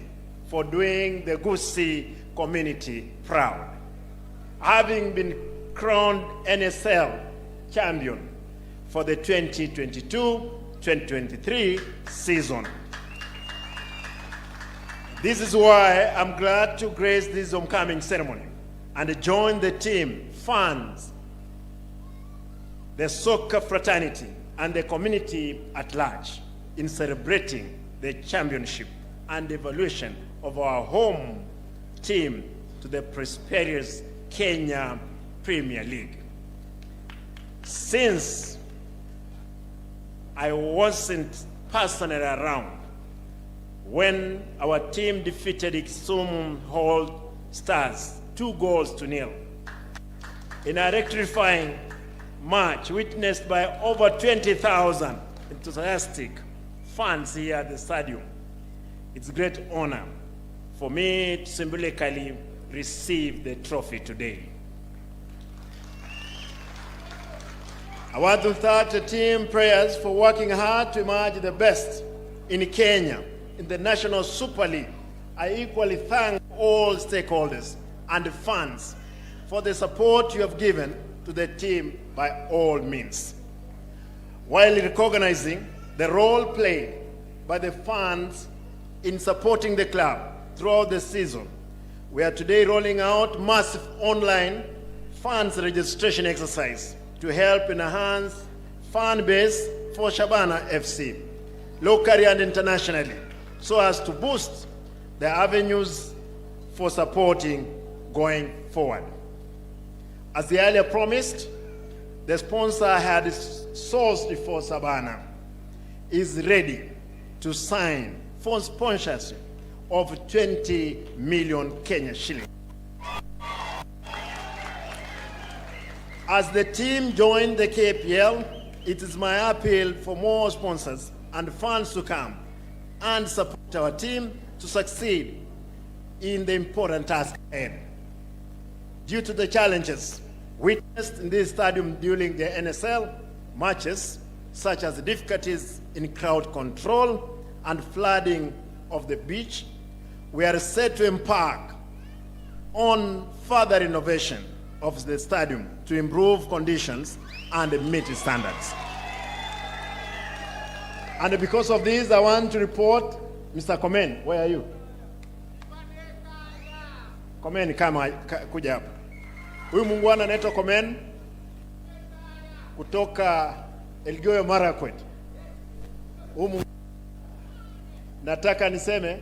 for doing the Gusii community proud. Having been crowned NSL champion for the 2022-2023 season. This is why I'm glad to grace this homecoming ceremony and join the team, fans, the soccer fraternity, and the community at large in celebrating the championship and evolution of our home team to the prosperous Kenya Premier League. Since I wasn't personally around when our team defeated Kisumu Hall Stars 2-0 in a electrifying match witnessed by over 20,000 enthusiastic fans here at the stadium. It's a great honor for me to symbolically receive the trophy today. I want to thank the team players for working hard to emerge the best in Kenya in the National Super League. I equally thank all stakeholders and fans for the support you have given to the team by all means. While recognizing the role played by the fans in supporting the club throughout the season, we are today rolling out massive online fans registration exercise to help enhance fan base for Shabana FC, locally and internationally, so as to boost the avenues for supporting going forward. As the earlier promised, the sponsor had sourced for Shabana is ready to sign for sponsorship of 20 million Kenya shillings. As the team joined the KPL, it is my appeal for more sponsors and funds to come and support our team to succeed in the important task ahead. Due to the challenges witnessed in this stadium during the NSL matches, such as difficulties in crowd control and flooding of the beach, we are set to embark on further renovation of the stadium to improve conditions and meet standards. And because of this, I want to report, Mr. Komen, where are you? Komen, kama kuja hapa. Huyu muungwana anaitwa Komen kutoka Elgeyo Marakwet. Huyu nataka niseme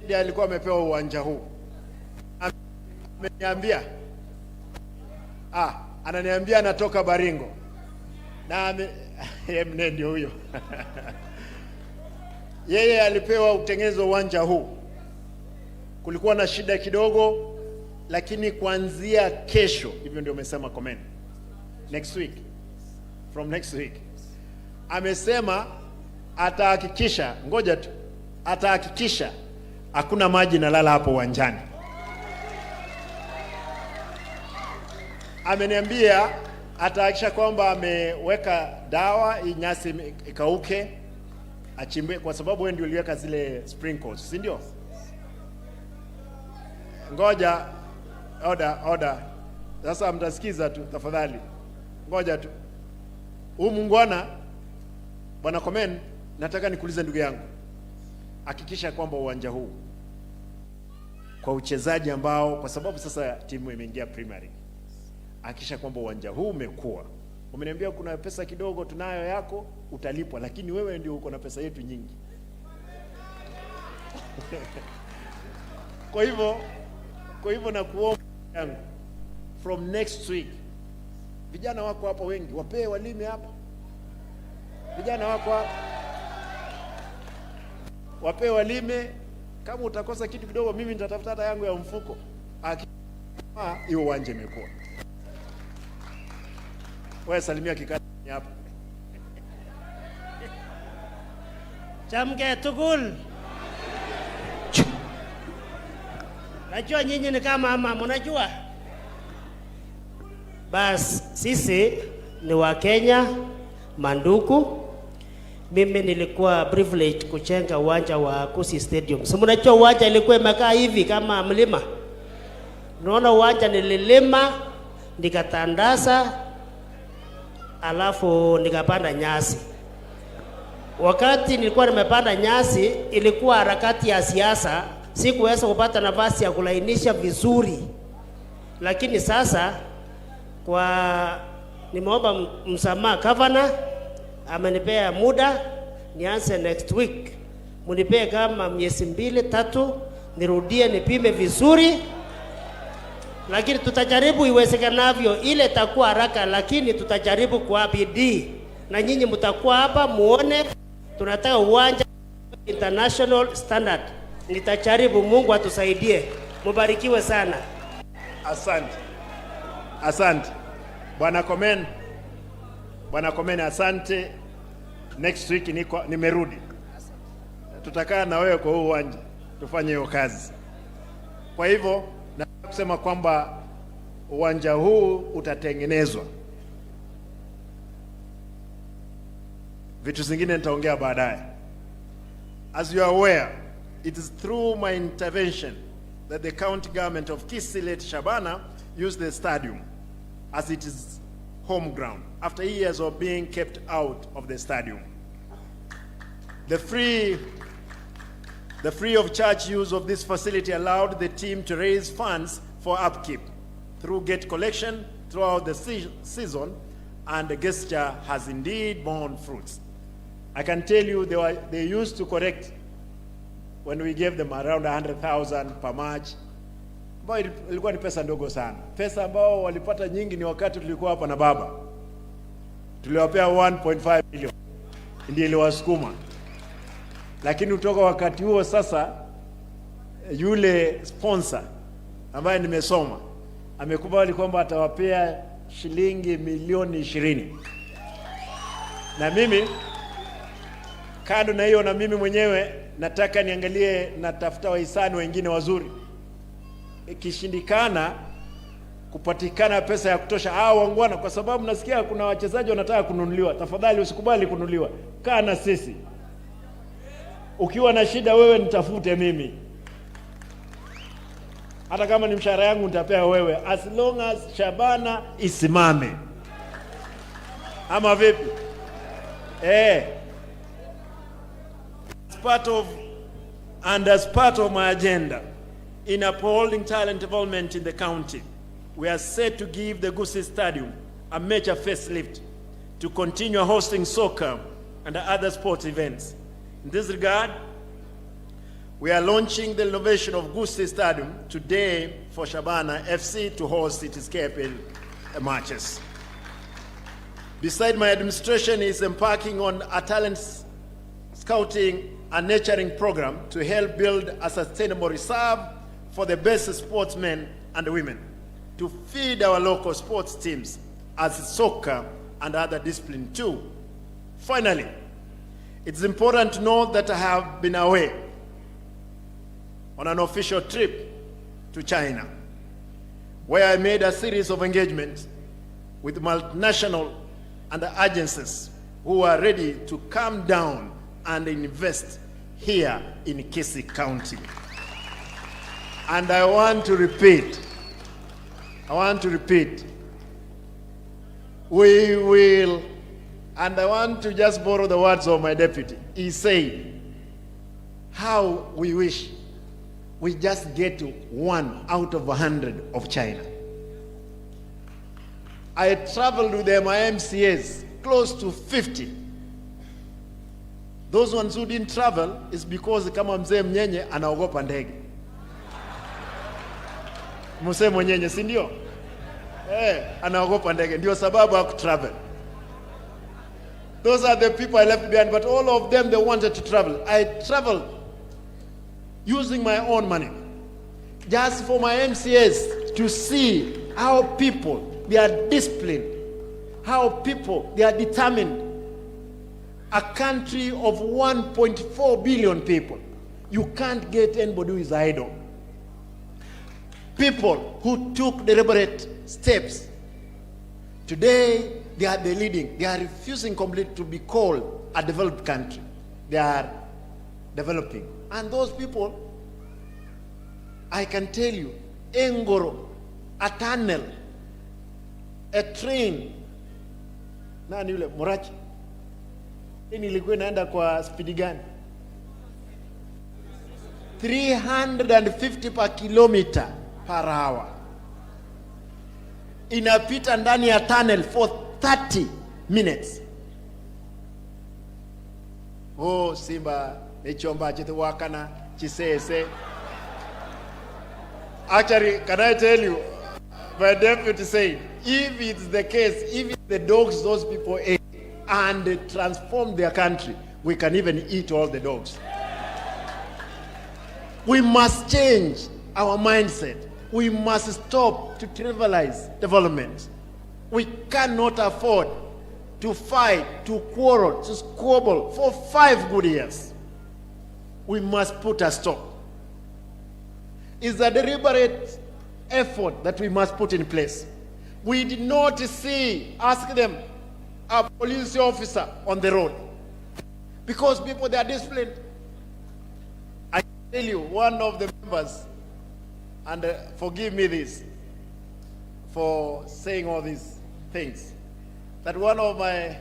ndiye alikuwa amepewa uwanja huu. Ameniambia ananiambia anatoka Baringo na mne ndio huyo. Yeye alipewa utengenezo uwanja huu. Kulikuwa na shida kidogo, lakini kuanzia kesho, hivyo ndio amesema Komen, next week, from next week, amesema atahakikisha, ngoja tu, atahakikisha hakuna maji nalala hapo uwanjani. Ameniambia atahakikisha kwamba ameweka dawa hii nyasi ikauke, achimbe, kwa sababu wewe ndio uliweka zile sprinkles, si ndio? Ngoja, oda oda, sasa mtasikiza tu tafadhali, ngoja tu. Huyu muungwana Bwana Komen, nataka nikuulize ndugu yangu, hakikisha kwamba uwanja huu kwa uchezaji ambao, kwa sababu sasa timu imeingia Premier League, hakikisha kwamba uwanja huu umekuwa. Umeniambia kuna pesa kidogo tunayo yako, utalipwa, lakini wewe ndio uko na pesa yetu nyingi. Kwa hivyo nakuomba yangu, from next week, vijana wako hapa wengi, wapee walime hapa. Vijana wako hapa, wapee walime. Kama utakosa kitu kidogo, mimi nitatafuta hata yangu ya mfuko. Hiyo uwanja imekuwa. Wewe salimia kikati hapa. Chamke tugul. Najua nyinyi ni kama mama, mnajua? Bas, sisi ni wa Kenya manduku. Mimi nilikuwa privilege kujenga uwanja wa Kusi Stadium. So mnajua uwanja ilikuwa imekaa hivi kama mlima. Unaona uwanja nililima, nikatandaza, alafu nikapanda nyasi. Wakati nilikuwa nimepanda nyasi, ilikuwa harakati ya siasa, sikuweza kupata nafasi ya kulainisha vizuri. Lakini sasa kwa nimeomba msamaha governor, Amenipea muda nianze next week, munipee kama miezi 2 3, nirudie nipime vizuri, lakini tutajaribu iwezekanavyo. Ile itakuwa haraka, lakini tutajaribu kwa bidii, na nyinyi mtakuwa hapa muone. Tunataka uwanja international standard. Nitajaribu, Mungu atusaidie. Mubarikiwe sana. Asante, asante Bwana Komen, Bwana Komen, asante. Next week niko nimerudi, tutakaa na wewe kwa huu uwanja tufanye hiyo kazi. Kwa hivyo nataka kusema kwamba uwanja huu utatengenezwa. Vitu zingine nitaongea baadaye. As you are aware, it is through my intervention that the county government of Kisii, late Shabana, used the stadium as its home ground after years of being kept out of the stadium. The free of charge use of this facility allowed the team to raise funds for upkeep through gate collection throughout the season, and the gesture has indeed borne fruits. I can tell you they used to collect, when we gave them, around 100,000 per match, ambayo ilikuwa ni pesa ndogo sana. Pesa ambao walipata nyingi ni wakati tulikuwa hapa na baba, tuliwapea 1.5 million, ndiyo iliwasukuma. Lakini kutoka wakati huo sasa, yule sponsor ambaye nimesoma amekubali kwamba atawapea shilingi milioni 20, na mimi kando na hiyo, na mimi mwenyewe nataka niangalie, natafuta wahisani wengine wazuri. Ikishindikana kupatikana pesa ya kutosha, hao waungwana, kwa sababu nasikia kuna wachezaji wanataka kununuliwa. Tafadhali usikubali kununuliwa, kaa na sisi. Ukiwa na shida wewe nitafute mimi, hata kama ni mshahara yangu nitapea wewe, as long as Shabana isimame, ama vipi? Eh, as part of my agenda in upholding talent development in the county, we are set to give the Gusii Stadium a major facelift to continue hosting soccer and other sports events. In this regard, we are launching the renovation of Gusii Stadium today for Shabana FC to host its KPL matches. Beside, my administration is embarking on a talent scouting and nurturing program to help build a sustainable reserve for the best sportsmen and women to feed our local sports teams as soccer and other discipline too. Finally, it's important to note that I have been away on an official trip to China, where I made a series of engagements with multinational and agencies who are ready to come down and invest here in Kisii County. And I want to repeat, we will, and I want to just borrow the words of my deputy. He said, "How we wish we just get to 1 out of 100 of China." I traveled with my MCAs, close to 50. Those ones who didn't travel is because kama mzee Mnyenye anaogopa ndege. Mzee Mwenyenye, si ndio? Eh, anaogopa ndege, ndio sababu hakutravel. Those are the people I left behind, but all of them, they wanted to travel. I traveled using my own money just for my MCAs to see how people, they are disciplined, how people, they are determined. A country of 1.4 billion people, you can't get anybody who is idle. People who took deliberate steps. Today, they are the leading. They are refusing completely to be called a developed country. They are developing. And those people, I can tell you, Engoro, a tunnel, a train. Nani yule Morachi? Train ilikuwa inaenda kwa spidi gani? 350 per kilometer per hour. Inapita ndani ya tunnel for 30 minutes. Oh, Simba nechomba chete wakana chisese. Actually, can I tell you, my deputy said, if it's the case, if it's the dogs those people ate and they transformed their country, we can even eat all the dogs. We must change our mindset. We must stop to trivialize development. We cannot afford to fight, to quarrel, to squabble for 5 good years. We must put a stop. It's a deliberate effort that we must put in place. We did not see, ask them, a police officer on the road. Because people, they are disciplined. I tell you, one of the members, and forgive me this for saying all these things, that one of my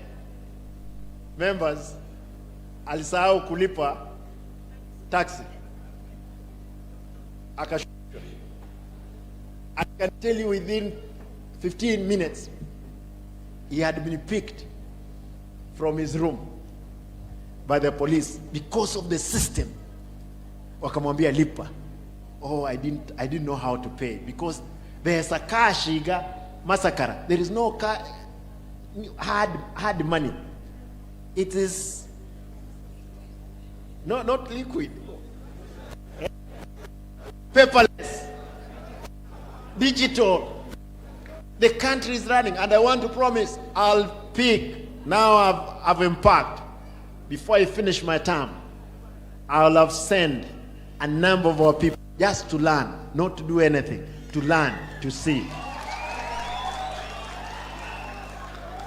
members alisahau kulipa taxi, akashushwa. I can tell you within 15 minutes he had been picked from his room by the police because of the system. Wakamwambia lipa. Oh, I didn't know how to pay because there's a cash iga massacre. There is no hard money. It is no, not liquid. Paperless. Digital. The country is running, and I want to promise I'll pick. Now I've embarked. Before I finish my term, I'll have sent a number of our people just to learn, not to do anything, to learn, to see.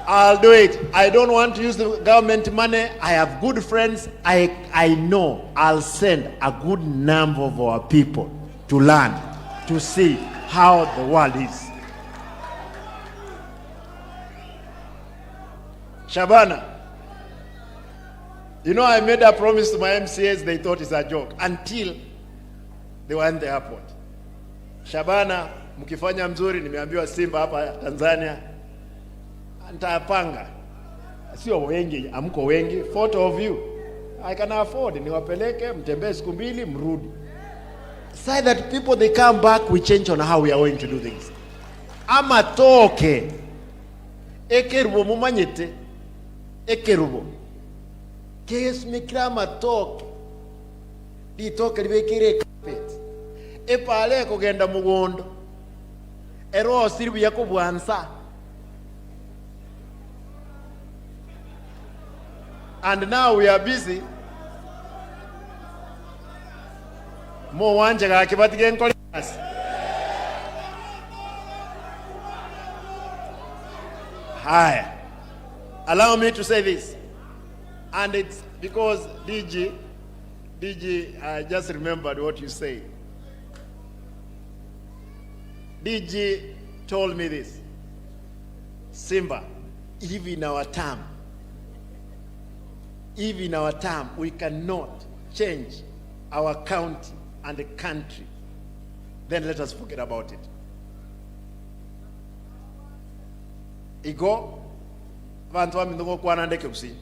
I'll do it. I don't want to use the government money. I have good friends. I know I'll send a good number of our people to learn, to see how the world is. Shabana, you know, I made a promise to my MCAs, they thought it's a joke until they were in the airport. Shabana, mkifanya mzuri, nimeambiwa Simba hapa Tanzania, nitapanga. Sio wengi, hamko wengi, 40 of you. I can afford, niwapeleke, mtembee siku mbili, mrudi. Say that people they come back, we change on how we are going to do things. Amatoke ekerubo mumanyite ekerubo kegesumikira amatoke litoke libekire carpet epale ekogenda mugondo erosiri buya kobwansa. And now we are busy mo wanje gake batige nkole kasi. Haya, allow me to say this, and it's because DG, I just remembered what you say. DG told me this: Simba, if in our term, if in our term we cannot change our county and the country, then let us forget about it. Igo, abantu bami ngokwana ndeke kusi.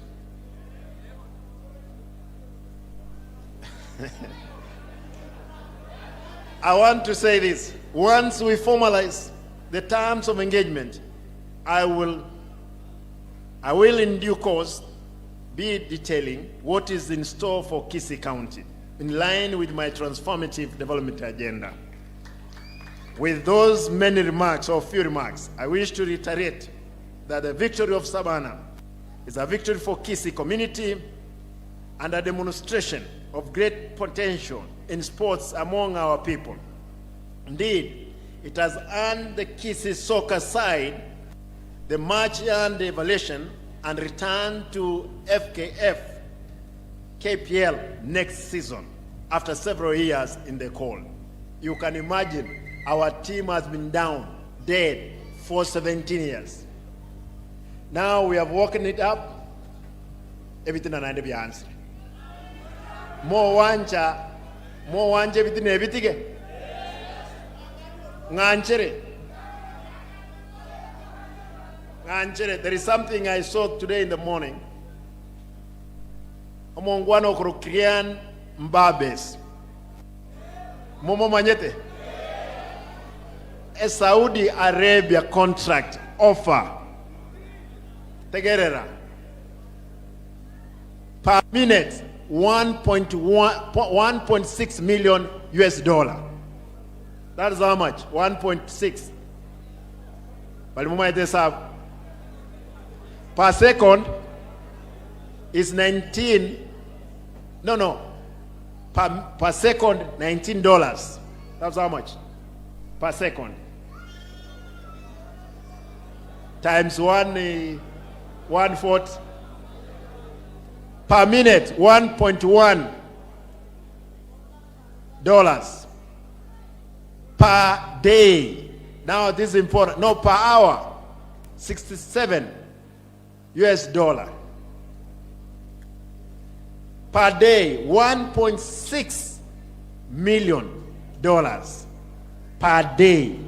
I want to say this. Once we formalize the terms of engagement, I will in due course be detailing what is in store for Kisii County in line with my transformative development agenda. With those many remarks or few remarks, I wish to reiterate that the victory of Shabana is a victory for Kisii community and a demonstration of great potential in sports among our people. Indeed, it has earned the Kisii soccer side the much earned evaluation and return to FKF KPL next season after several years in the cold. You can imagine our team has been down, dead, for 17 years. Now we have woken it up, everything anaende byansi. Mo wanja, mo wanje everything ebitige. Nganchere. Nganchere. There is something I saw today in the morning. Omongwana okoro Kylian Mbappe. Momo manyete. A Saudi Arabia contract offer. Tegerera. Per minute 1.1 1.6 million US dollar. That is how much? 1.6. Bali mumaite sabu. Per second is 19, no, per second $19. That's how much? Per second. Times 1/4. Per minute, $1.1 per day. Now this is important. No, per hour, $67 US dollar. Per day, $1.6 million per day.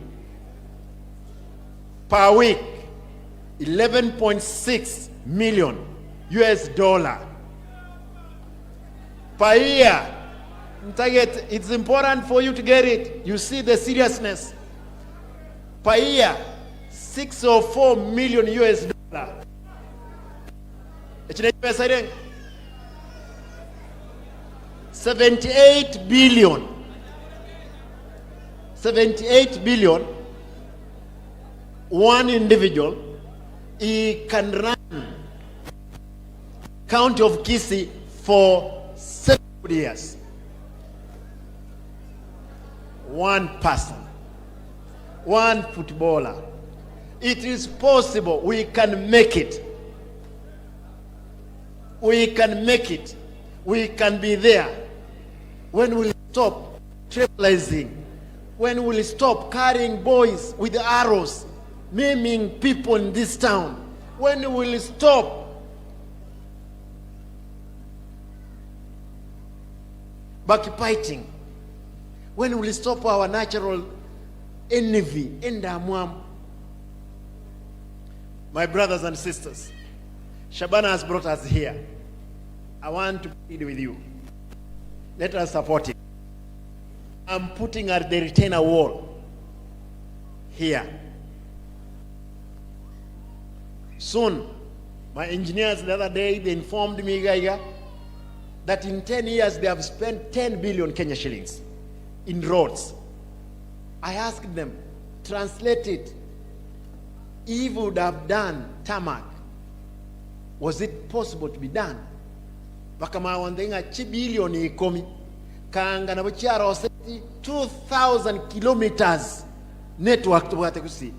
Per week, 11.6 million US dollar. Per year, target, it's important for you to get it. You see the seriousness. Per year, 604 million US dollar. 78 billion. 78 billion, one individual, he can run county of Kisii for 7 years. One person, one footballer. It is possible. We can make it. We can make it. We can be there. When will we stop tribalizing? When will we stop carrying boys with arrows, maiming people in this town? When will we stop backbiting? When will we stop our natural envy in Amwam? My brothers and sisters, Shabana has brought us here. I want to plead with you. Let us support it. I'm putting at the retainer wall here. Soon, my engineers the other day, they informed me, Gaiga, that in 10 years they have spent 10 billion Kenya shillings in roads. I asked them, translate it. If we would have done tarmac, was it possible to be done? Bakamawandenga chibilioni ikomi kanga nabo chiaroseti 2000 kilometers network tubwate kusi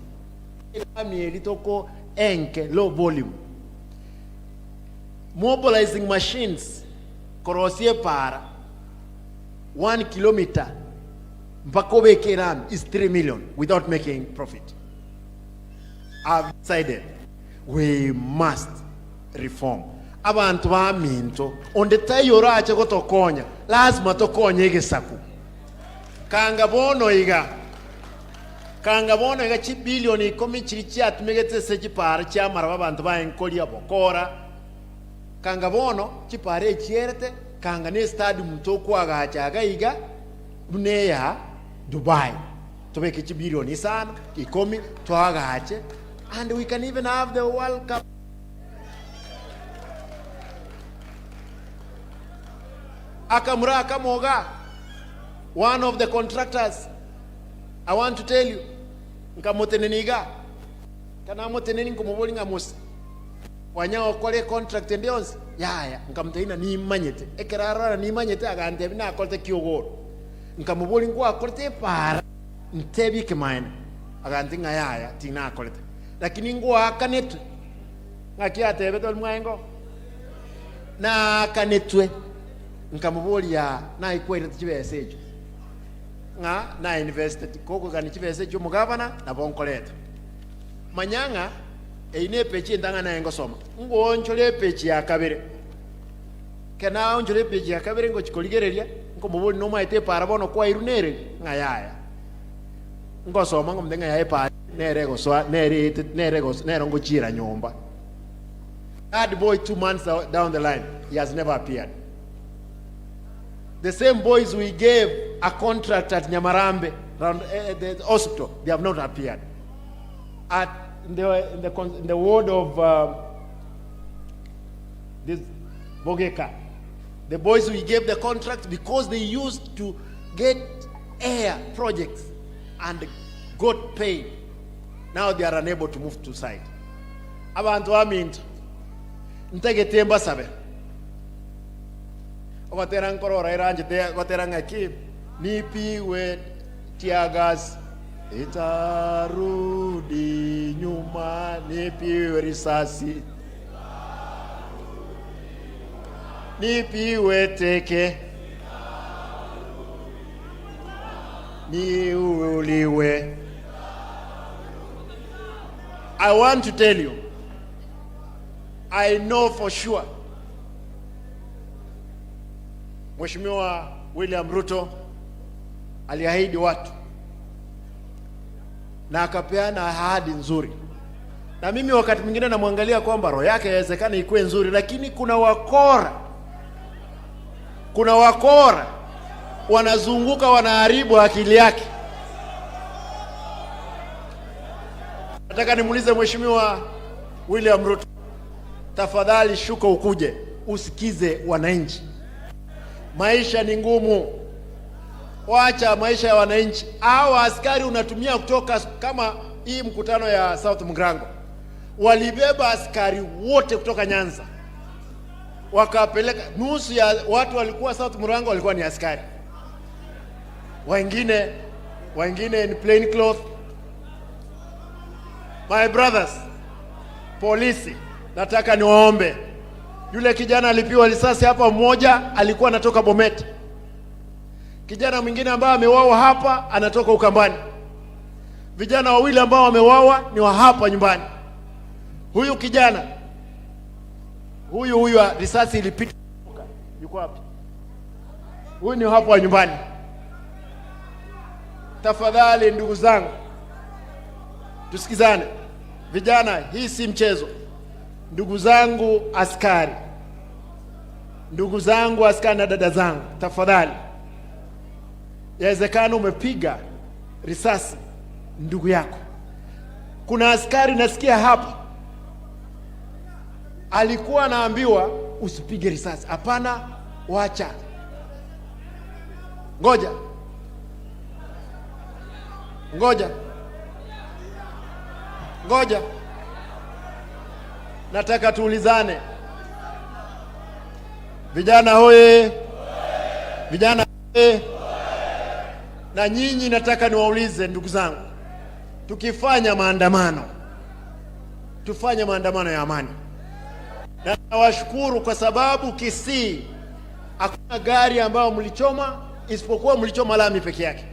mieli toko enke low volume mobilizing machines korosie para 1 kilometer mpaka obeke ram is 3 million without making profit. I've decided we must reform. Abantu ba minto onde tayoro ache gotokonya lazima tokonye egesaku kanga bono iga chibilioni ikomi chiri chiatumegete ase chipara chiamara abantu baenkoria bokora kanga bono chipara echierete kanga ne stadium tokwagachaga iga buneya Dubai tobeke chibilioni sana ikomi twagache and we can even have the World Cup. Akamura Akamoga, one of the contractors, I want to tell you, nkamoteneniga kanamoteneni nkomoboli ngamusi wanya okore contract ndionse yaya nkamteina nimanyete ekerarara nimanyete agantebi nakorete kiogoro nkamoboli ngwakorete para ntebi kimaene aganti nga yaya tinakorete lakini ngwakanetwe ngakiatebete mwaengo nakanetwe nkamubulia naikwere chibesa echo nga na invested koko gani chibesa echo mugabana nabonkoleta manyanga eine pechi ndanga naye ngosoma ngonchole pechi ya kabere kana onchole pechi ya kabere ngochikoligereria nkomubuli no maite para bono kwa irunere nga yaya ngosoma ngomdenga yaye pa nere goswa nere nere gos nere ngochira nyomba. That boy, 2 months down the line, he has never appeared. The same boys we gave a contract at Nyamarambe, round, the hospital, they have not appeared. At in the, in the, con- in the ward of this Bogeka, the boys we gave the contract because they used to get air projects and got paid. Now they are unable to move to site. Abantu baminto ntagete mbasabe ogotera nkorora iranjete gotera ng'aki nipigwe teargas itarudi nyuma nipiwe risasi nipiwe teke niuliwe. I want to tell you, I know for sure Mheshimiwa William Ruto aliahidi watu na akapeana ahadi nzuri, na mimi wakati mwingine namwangalia kwamba roho yake yawezekana ikuwe nzuri, lakini kuna wakora wanazunguka wanaharibu akili yake. Nataka nimuulize Mheshimiwa William Ruto, tafadhali shuka ukuje usikize wananchi. Maisha ni ngumu, wacha maisha ya wananchi. Hawa askari unatumia kutoka kama hii mkutano ya South Mgrango, walibeba askari wote kutoka Nyanza wakapeleka. Nusu ya watu walikuwa South Mgrango walikuwa ni askari, wengine in plain cloth. My brothers, polisi, nataka niwaombe. Yule kijana alipigwa risasi hapa, mmoja alikuwa anatoka Bomet, kijana mwingine ambaye ameuawa hapa anatoka Ukambani, vijana wawili ambao wameuawa ni wa hapa nyumbani. Huyu kijana huyu risasi ilipita, yuko wapi? Huyu ni hapa wa nyumbani. Tafadhali ndugu zangu, tusikizane. Vijana, hii si mchezo. Ndugu zangu askari, ndugu zangu askari na dada zangu, tafadhali, yawezekana umepiga risasi ndugu yako. Kuna askari nasikia hapa alikuwa anaambiwa usipige risasi. Hapana, wacha, ngoja, ngoja, ngoja. Nataka tuulizane, vijana hoye, vijana hoye. Na nyinyi nataka niwaulize ndugu zangu, tukifanya maandamano, tufanye maandamano ya amani. Na nawashukuru kwa sababu Kisii hakuna gari ambayo mlichoma isipokuwa mlichoma lami peke yake.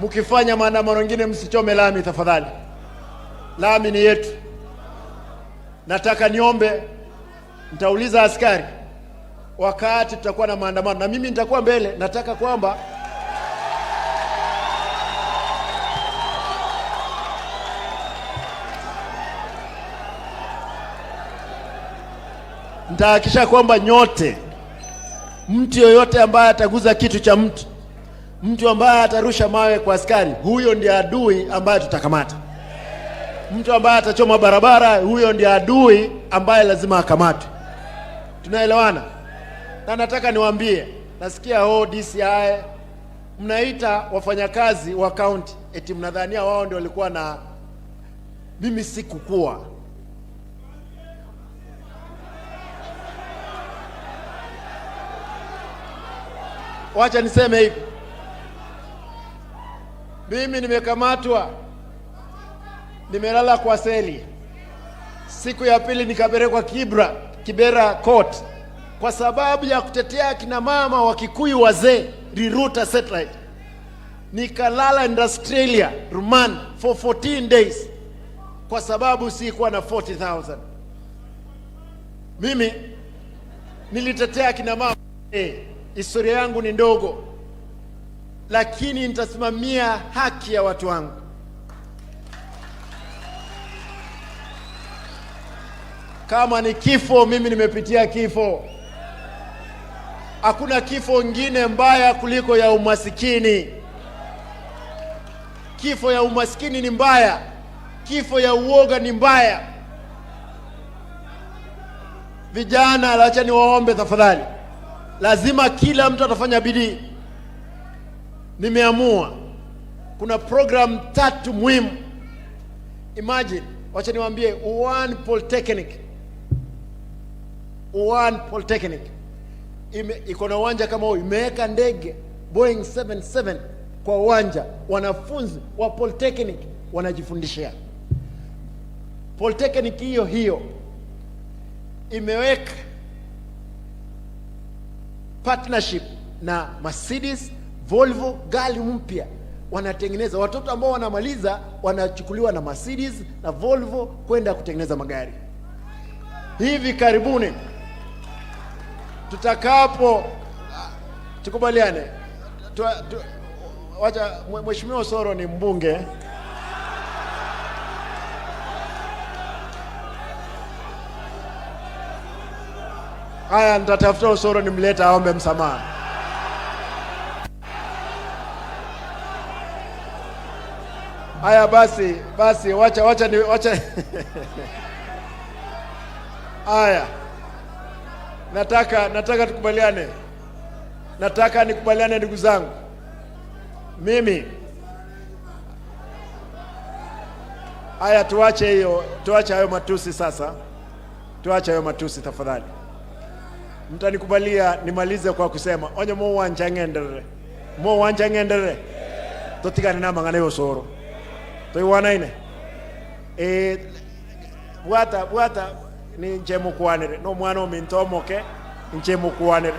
Mkifanya maandamano mengine msichome lami tafadhali, lami ni yetu. Nataka niombe, nitauliza askari wakati tutakuwa na maandamano, na mimi nitakuwa mbele. Nataka kwamba nitahakikisha kwamba nyote, mtu yoyote ambaye ataguza kitu cha mtu, mtu ambaye atarusha mawe kwa askari, huyo ndiye adui ambaye tutakamata. Mtu ambaye atachoma barabara, huyo ndiye adui ambaye lazima akamatwe. Tunaelewana? Na nataka niwaambie, nasikia oh, DCI mnaita wafanyakazi wa county eti mnadhania wao ndio walikuwa na mimi. Sikukuwa. Wacha niseme hivi, mimi nimekamatwa, nimelala kwa seli. Siku ya pili nikapelekwa Kibera court kwa sababu ya kutetea kina mama wa Kikuyu wazee, Riruta satellite. Nikalala in Australia remand for 14 days kwa sababu sikuwa na 40,000. Mimi nilitetea kina mama, historia yangu ni ndogo. lakini nitasimamia haki ya watu wangu. Kama ni kifo, mimi nimepitia kifo. Hakuna kifo ingine mbaya kuliko ya umasikini. Kifo ya umasikini ni mbaya, kifo ya uoga ni mbaya. Vijana, acha niwaombe tafadhali, lazima kila mtu atafanya bidii. Nimeamua kuna program tatu muhimu. Imagine, wacha niwaambie, One Polytechnic, One Polytechnic iko na uwanja kama huu, imeweka ndege Boeing 77 kwa uwanja, wanafunzi wa Polytechnic wanajifundishia. Polytechnic hiyo hiyo imeweka partnership na Mercedes, Volvo, gari mpya wanatengeneza. Watoto ambao wanamaliza wanachukuliwa na Mercedes na Volvo kwenda kutengeneza magari. Hivi karibuni tutakapo tukubaliane tu, tu, wacha Mheshimiwa Osoro ni mbunge. Haya, nitatafuta Osoro nimlete aombe msamaha. Haya basi, basi wacha wacha ni wacha. Haya, nataka tukubaliane, nataka nikubaliane ndugu zangu, mimi haya, tuache hiyo, tuache hayo matusi sasa, tuache hayo matusi tafadhali. Mtanikubalia nimalize kwa kusema onye mo wanja ng'enderere, mo wanja ng'enderere, totigane na mang'ana ya Osoro toiwanaine bwata bwata ni nche mukwanire no mwana ominto omoke nche mukwanire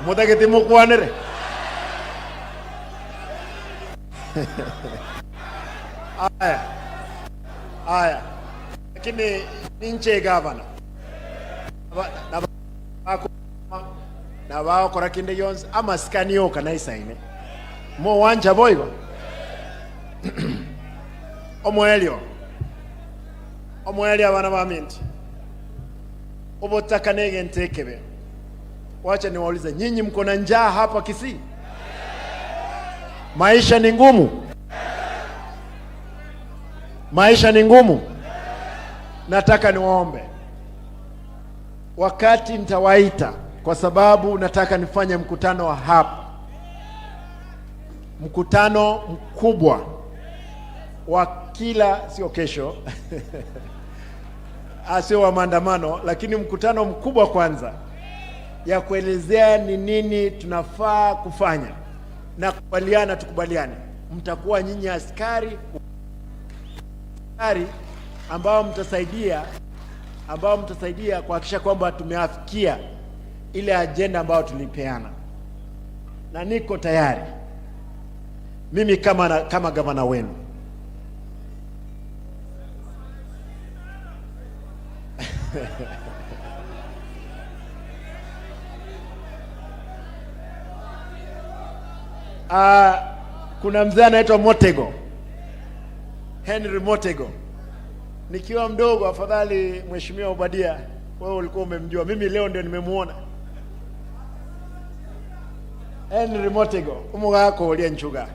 mutagete mukwanire. Aya aya, lakini ninche gavana na bakora kinde yonse amasikani yoka naisaine mo wanja boigo omwelio omwelio abana ba minti obotaka negente ekebe. Wacha niwaulize nyinyi, mko na njaa hapa Kisii? Maisha ni ngumu, maisha ni ngumu. Nataka niwaombe, wakati nitawaita, kwa sababu nataka nifanye mkutano wa hapa, mkutano mkubwa wa kila, sio kesho sio wa maandamano, lakini mkutano mkubwa kwanza ya kuelezea ni nini tunafaa kufanya na kubaliana, tukubaliane. Mtakuwa nyinyi askari ambao mtasaidia kuhakikisha kwamba tumeafikia ile ajenda ambayo tulipeana, na niko tayari mimi kama gavana wenu. Kuna mzee anaitwa Motego, Henry Motego. Nikiwa mdogo, afadhali Mheshimiwa Obadia, wewe ulikuwa umemjua, mimi leo ndio nimemuona. Henry Motego umugako ulia nchuga.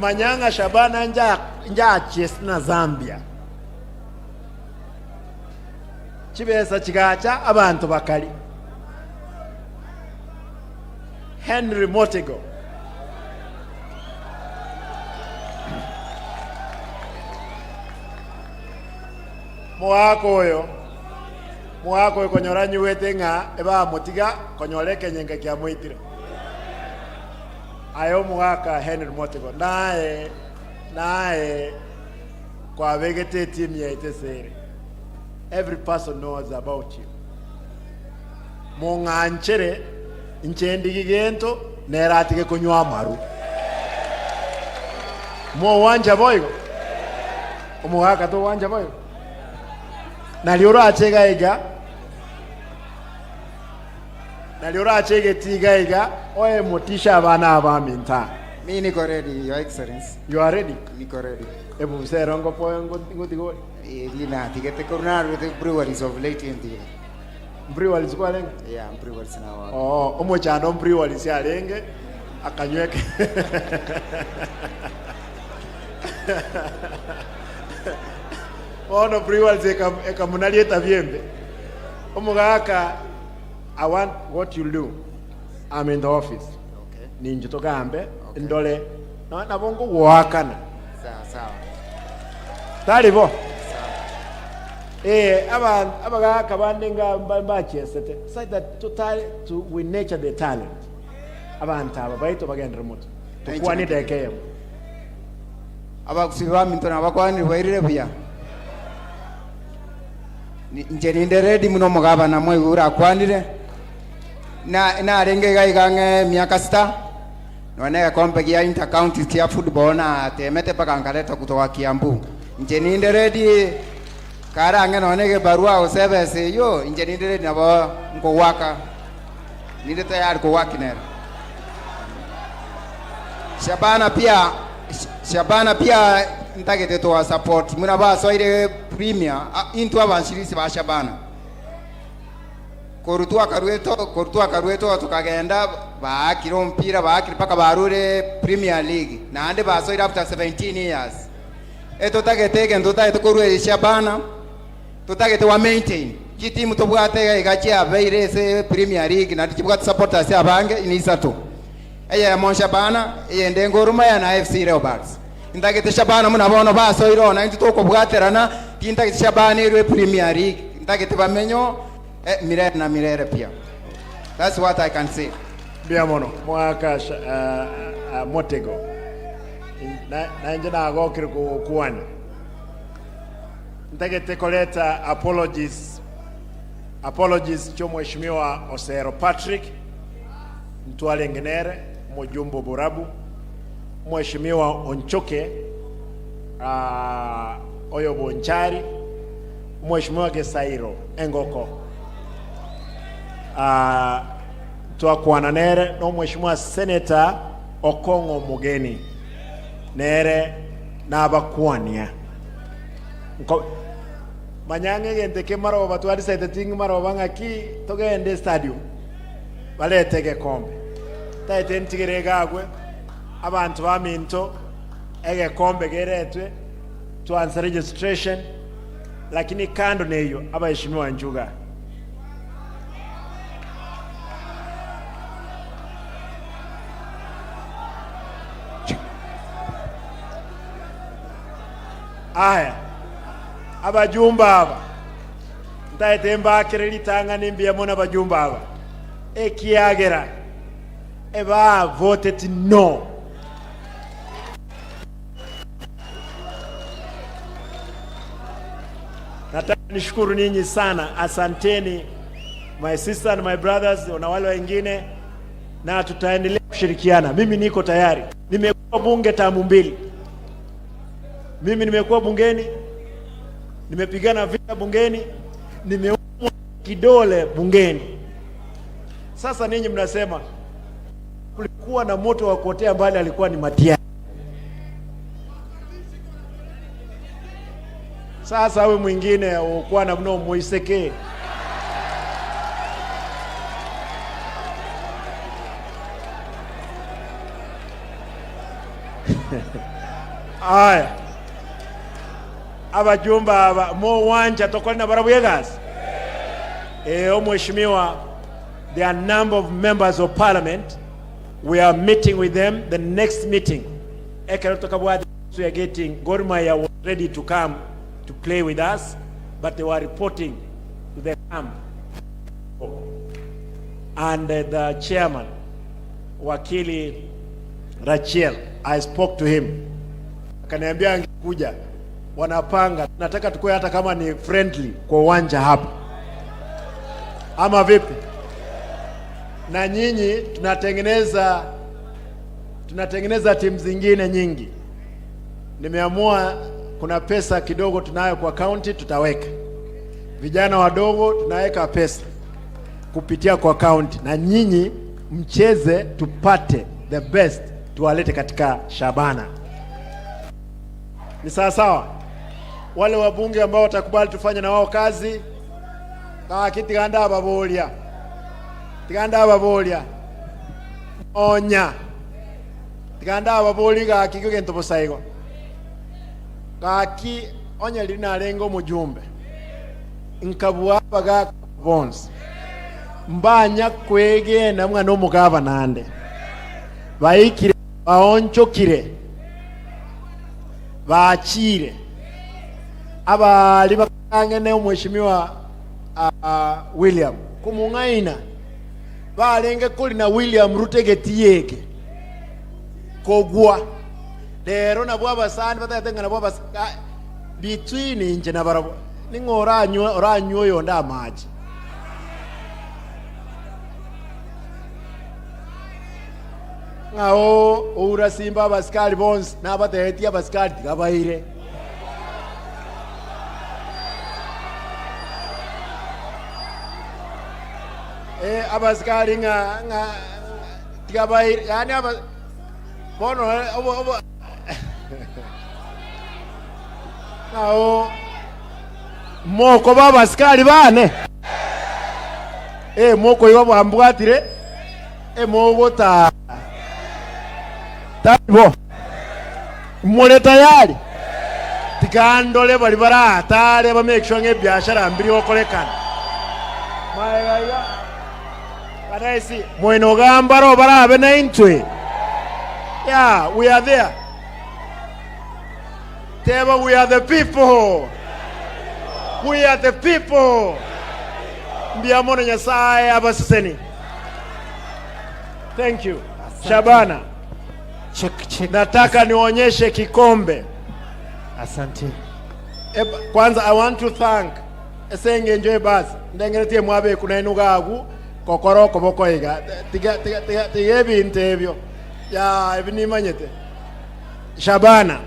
Manyanga Shabana nja na Zambia chibesa chigacha abantu bakali. Henry Motego mwako oyo konyora nyuwete ng'a eba motiga konyora ekenyenga kia mwitire ayo mwaka Henry Motego naye kwabegete team ya itesere. Every person knows about you. Mung'anchere nchendi gento neratige kunywa amaru mo wanja boigo omuhaka to wanja boigo. Naliurache iga naliurache igetiga iga oe motisha abana abaminta. Mi niko ready, Your Excellency. You are ready? Niko ready. Ebu busero ngopo ngotigori. Dina tigete koruna the breweries of late in the Breweries kwa lenge? Yeah, breweries na. Oh, omochando breweries yarenge akanyweke. Ono breweries ekamunalieta vyembe. Omugaka, I want what you do. I'm in the office. Okay. Ninje togambe ndole na nabongo wakana. Sawa sawa. Talibo. Aba abagaka bande nga mbachesete. Say that to we nature the talent. Abantu aba baito bagendera muto. Tukwani dekeye. Abakusiba minto nabakwani bairire buya. Nje ninde ready muno mugabana mwe urakwanire. Na narenge gaigange miaka 6. None kombe ya inter county ya football na temete paka nkaleta kutoka Kiambu. Nje ninde ready karange nonege barua osebese yo nje ninde ready nabo nkowaka. Ninde tayari kuwakinera. Shabana pia ntagete to support muna ba soire premier into abanshirisi ba Shabana. Korutua karueto tukagenda baakira mpira baakira paka barure Premier League na ande basoira after 17 years. Eto tagete gendo tagete korwe Shabana tutagete wa maintain kitimu tobwate igachia beire se Premier League na tibwate supporters abange inisato. Eye mon Shabana eye Gor Mahia na FC Leopards. Ntagete Shabana muna bono basoira na intutoko bwaterana tintagete Shabana irwe Premier League ntagete bamenyo mirere na mirere pia. That's what I can say. Biamono mwaka motego na nje na agokire kuwana ntagete koleta apologies cho Mheshimiwa Osero Patrick Mtwale Ngenere Mojumbo Borabu Mheshimiwa Onchoke Oyo Bonchari Mheshimiwa Gesairo Engoko twakwana nere no Mheshimiwa Senator Okongo Mugeni nere nabakwania manyange gente ke maroba twarisaite ting maroba ngaki togende stadium balete gekombe taite ntigere gagwe abantu baminto egekombe geretwe tuanze registration lakini kando neyo abaheshimiwa Njuga aya abajumba aba ntaete mbakire litanga nimbia mona abajumba aba ekiagera eba voted no. Nataka nishukuru ninyi sana, asanteni my sister and my brothers na wale wengine, na tutaendelea kushirikiana. Mimi niko tayari, nimekuwa bunge tamu 2. Mimi nimekuwa bungeni, nimepigana vita bungeni, nimeumwa kidole bungeni. Sasa ninyi mnasema kulikuwa na moto wa kuotea mbali, alikuwa ni Matiang'i. Sasa we mwingine ukuwa na mno muiseke. Aya abajumba aba mo wanja tokoli na barabu yegas. Mheshimiwa, there are a number of members of parliament. We are meeting with them the next meeting. We are getting Gor Mahia was ready to come to play with us, but they were reporting to the camp. And the chairman, Wakili Rachel, I spoke to him. Akaniambia angekuja, wanapanga, nataka tukue hata kama ni friendly kwa uwanja hapa. Ama vipi? Na nyinyi tunatengeneza timu zingine nyingi. Nimeamua kuna pesa kidogo tunayo kwa county tutaweka. Vijana wadogo tunaweka pesa kupitia kwa county, na nyinyi mcheze tupate the best, tuwalete katika Shabana. Ni sawa sawa? Wale wabunge ambao watakubali tufanye na wao kazi, kaki tiganda ababolya, tiganda ababolya onya tiganda ababoli gaki gento bosaigo gaki onya linalenga omujumbe nkabwaba ga bonsi mbanya kwegena mwana omugaba nande baikire baonchokire bachire abali bakangene omweshimiwa William kumung'aina balenge kuli na William Rutegeti yeke kogwa lero nabwo abasani batatenga nabwo between inje na barabo ning'o oranywa oranywa yonda amaji ng'ao oura simba abasikari bonsi nabatetie abasikari tigabaire abasikari ng'a ng'a tigabaire yani aba bono obo obo ng'ao moko babasikari bane moko igo bwambwatire mogota taibo mule tayari tikandole bali baratare ba make sure ngebiashara mbiri okolekana maega banaisi mweno gambaro barabe na intwe. Yeah, we are there. Teba, we are the people. We are the people. Mbiamono Nyasaye abaseseni. Thank you. Shabana. Check, check. Nataka nionyeshe kikombe. Asante. Kwanza I want to thank esenge enjoy bus. Ndengeretie mwabe kuna enugagu kokoro koboko iga. Tiga tiga tiga tiga ebintu ebyo. Ya ebinimanyete. Shabana.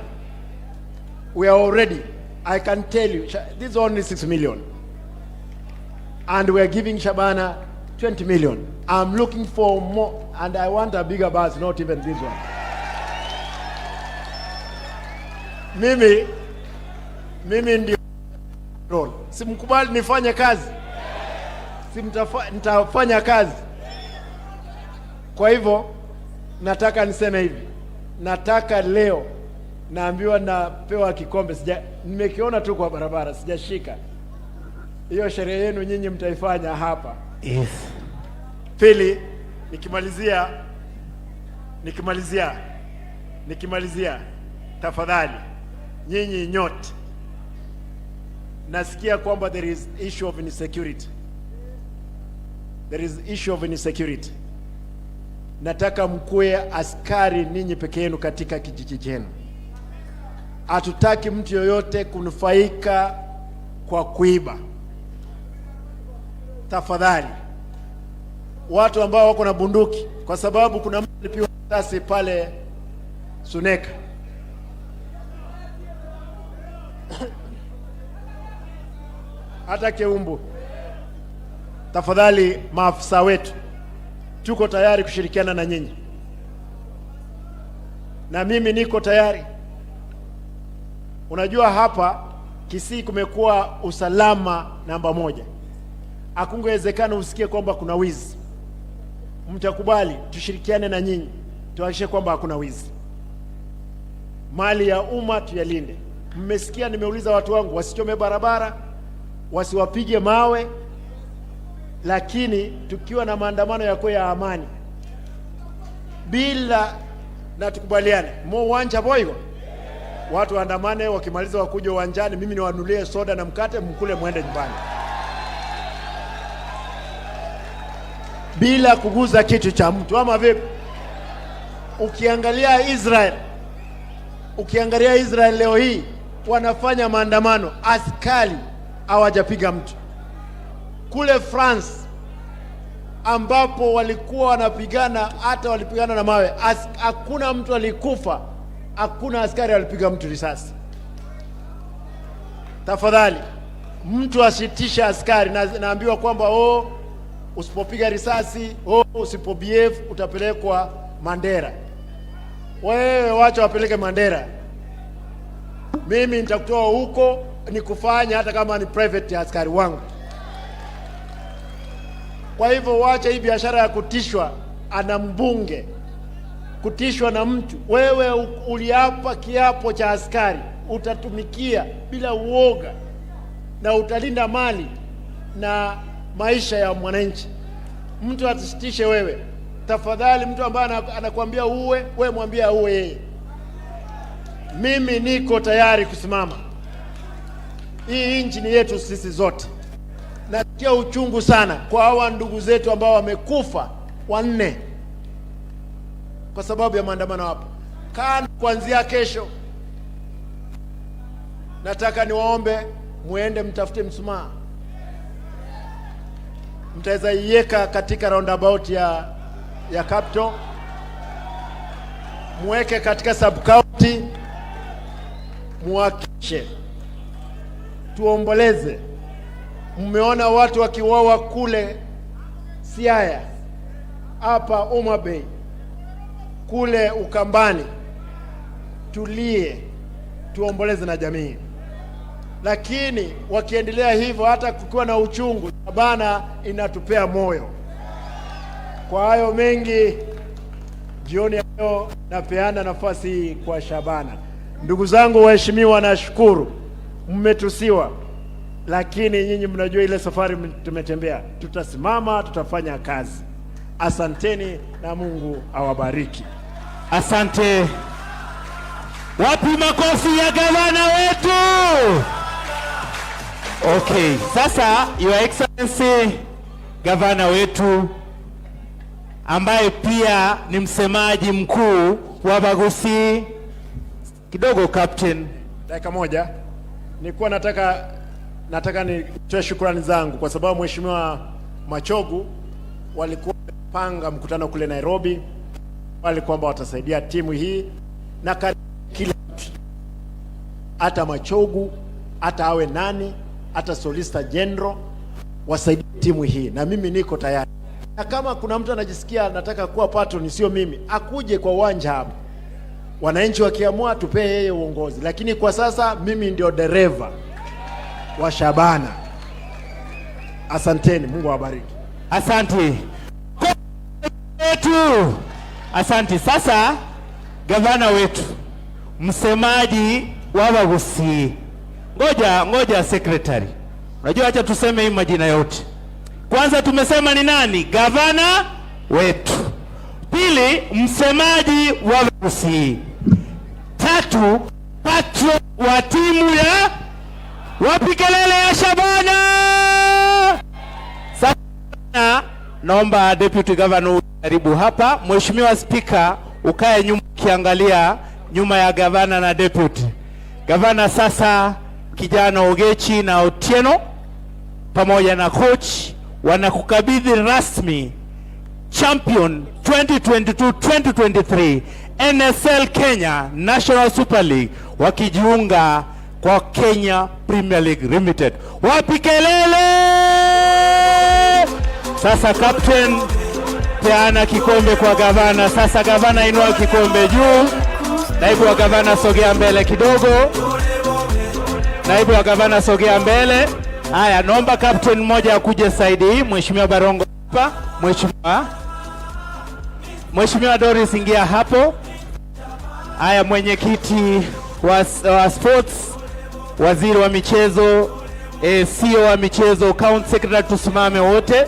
We are already, I can tell you, this is only 6 million. And we are giving Shabana 20 million. I'm looking for more, and I want a bigger bus, not even this one. Mimi ndio role. Simkubali nifanye kazi. Nitafanya kazi. Kwa hivyo nataka niseme hivi. Nataka leo naambiwa napewa kikombe, sija nimekiona tu kwa barabara, sijashika. Hiyo sherehe yenu nyinyi mtaifanya hapa. Yes. Pili, nikimalizia tafadhali nyinyi nyote, nasikia kwamba there is issue of insecurity. There is issue of insecurity. Nataka mkuwe askari ninyi peke yenu katika kijiji chenu. Hatutaki mtu yoyote kunufaika kwa kuiba. Tafadhali watu ambao wako na bunduki, kwa sababu kuna mtu alipigwa risasi pale Suneka. Hata Keumbu. Tafadhali maafisa wetu, tuko tayari kushirikiana na nyinyi. Na mimi niko tayari. Unajua hapa Kisii kumekuwa usalama namba moja. Hakungewezekana usikie kwamba kuna wizi. Mtakubali tushirikiane na nyinyi tuhakikishe kwamba hakuna wizi. Mali ya umma tuyalinde. Mmesikia nimeuliza watu wangu wasichome barabara, wasiwapige mawe, lakini tukiwa na maandamano yako ya amani bila, na tukubaliane mo uwanja boigo watu waandamane, wakimaliza wakuja uwanjani, mimi niwanunulie soda na mkate, mkule mwende nyumbani bila kuguza kitu cha mtu, ama vipi? Ukiangalia Israel leo hii wanafanya maandamano, askari hawajapiga mtu. Kule France ambapo walikuwa wanapigana, hata walipigana na mawe, hakuna mtu alikufa, hakuna askari alipiga mtu risasi. Tafadhali Mtu asitishe askari na naambiwa kwamba oh, usipopiga risasi, oh, usipobehave utapelekwa Mandera. Wewe wacha wapeleke Mandera, mimi nitakutoa huko nikufanya hata kama ni private ya askari wangu. Kwa hivyo wacha hii biashara ya kutishwa ana mbunge, kutishwa na mtu. Wewe uliapa kiapo cha askari, utatumikia bila uoga na utalinda mali na maisha ya mwananchi. Mtu asisitishe wewe. Tafadhali, mtu ambaye anakuambia uwe, wewe mwambie auwe yeye. Mimi niko tayari kusimama. Hii nchi ni yetu sisi zote. Nasikia uchungu sana kwa hawa ndugu zetu ambao wamekufa wanne kwa sababu ya maandamano hapa. Kanu, kuanzia kesho nataka niwaombe muende mtafute mshumaa, mtaweza iweka katika roundabout ya Capital, muweke katika sub county, muwakishe, tuomboleze. Mmeona watu wakiuawa kule Siaya, hapa Homa Bay, kule Ukambani. Tulie, tuomboleze na jamii. Lakini wakiendelea hivyo, hata kukiwa na uchungu, bana, inatupea moyo. Kwa hayo mengi, jioni ya leo napeana nafasi hii kwa Shabana. Ndugu zangu waheshimiwa, nashukuru mmetusiwa, lakini nyinyi mnajua ile safari tumetembea. Tutasimama, tutafanya kazi. Asanteni na Mungu awabariki. Asante. Wapi makofi ya gavana wetu? Okay, sasa Your Excellency gavana wetu ambaye pia ni msemaji mkuu wa Bagusi kidogo, captain. Dakika moja, nilikuwa nataka nitoe shukrani zangu kwa sababu Mheshimiwa Machogu walikuwa wamepanga mkutano kule Nairobi, wali kwamba watasaidia timu hii na karibu kila mtu, hata Machogu, hata awe nani, hata Solicitor General wasaidie timu hii, na mimi niko tayari. Na kama kuna mtu anajisikia anataka kuwa patron, sio mimi, akuje kwa uwanja hapa. Wananchi wakiamua tupee yeye uongozi, lakini kwa sasa mimi ndio dereva wa Shabana. Asanteni, Mungu awabariki. Asante wetu, asante. Sasa gavana wetu, msemaji wa Bagusi, ngoja ngoja, secretary, unajua, acha tuseme hii majina yote. Kwanza tumesema ni nani? Gavana wetu. Pili, msemaji wa Bagusi. Tatu, patron wa timu ya wapi, kelele ya Shabana. Sasa naomba deputy governor karibu hapa. Mheshimiwa Spika, ukae nyuma ukiangalia nyuma ya gavana na deputy gavana. Sasa kijana Ogechi na Otieno pamoja na coach wanakukabidhi rasmi champion 2022-2023 NSL Kenya National Super League wakijiunga kwa Kenya Premier League Limited. Wapi kelele? Sasa captain, peana kikombe kwa gavana. Sasa gavana, inua kikombe juu. Naibu wa gavana, sogea mbele kidogo. Naibu wa gavana, sogea mbele. Haya, naomba captain mmoja akuje side hii. Mheshimiwa Barongo hapa. Mheshimiwa Doris, ingia hapo. Haya, mwenyekiti wa sports, waziri wa michezo, CEO wa michezo, county secretary, tusimame wote.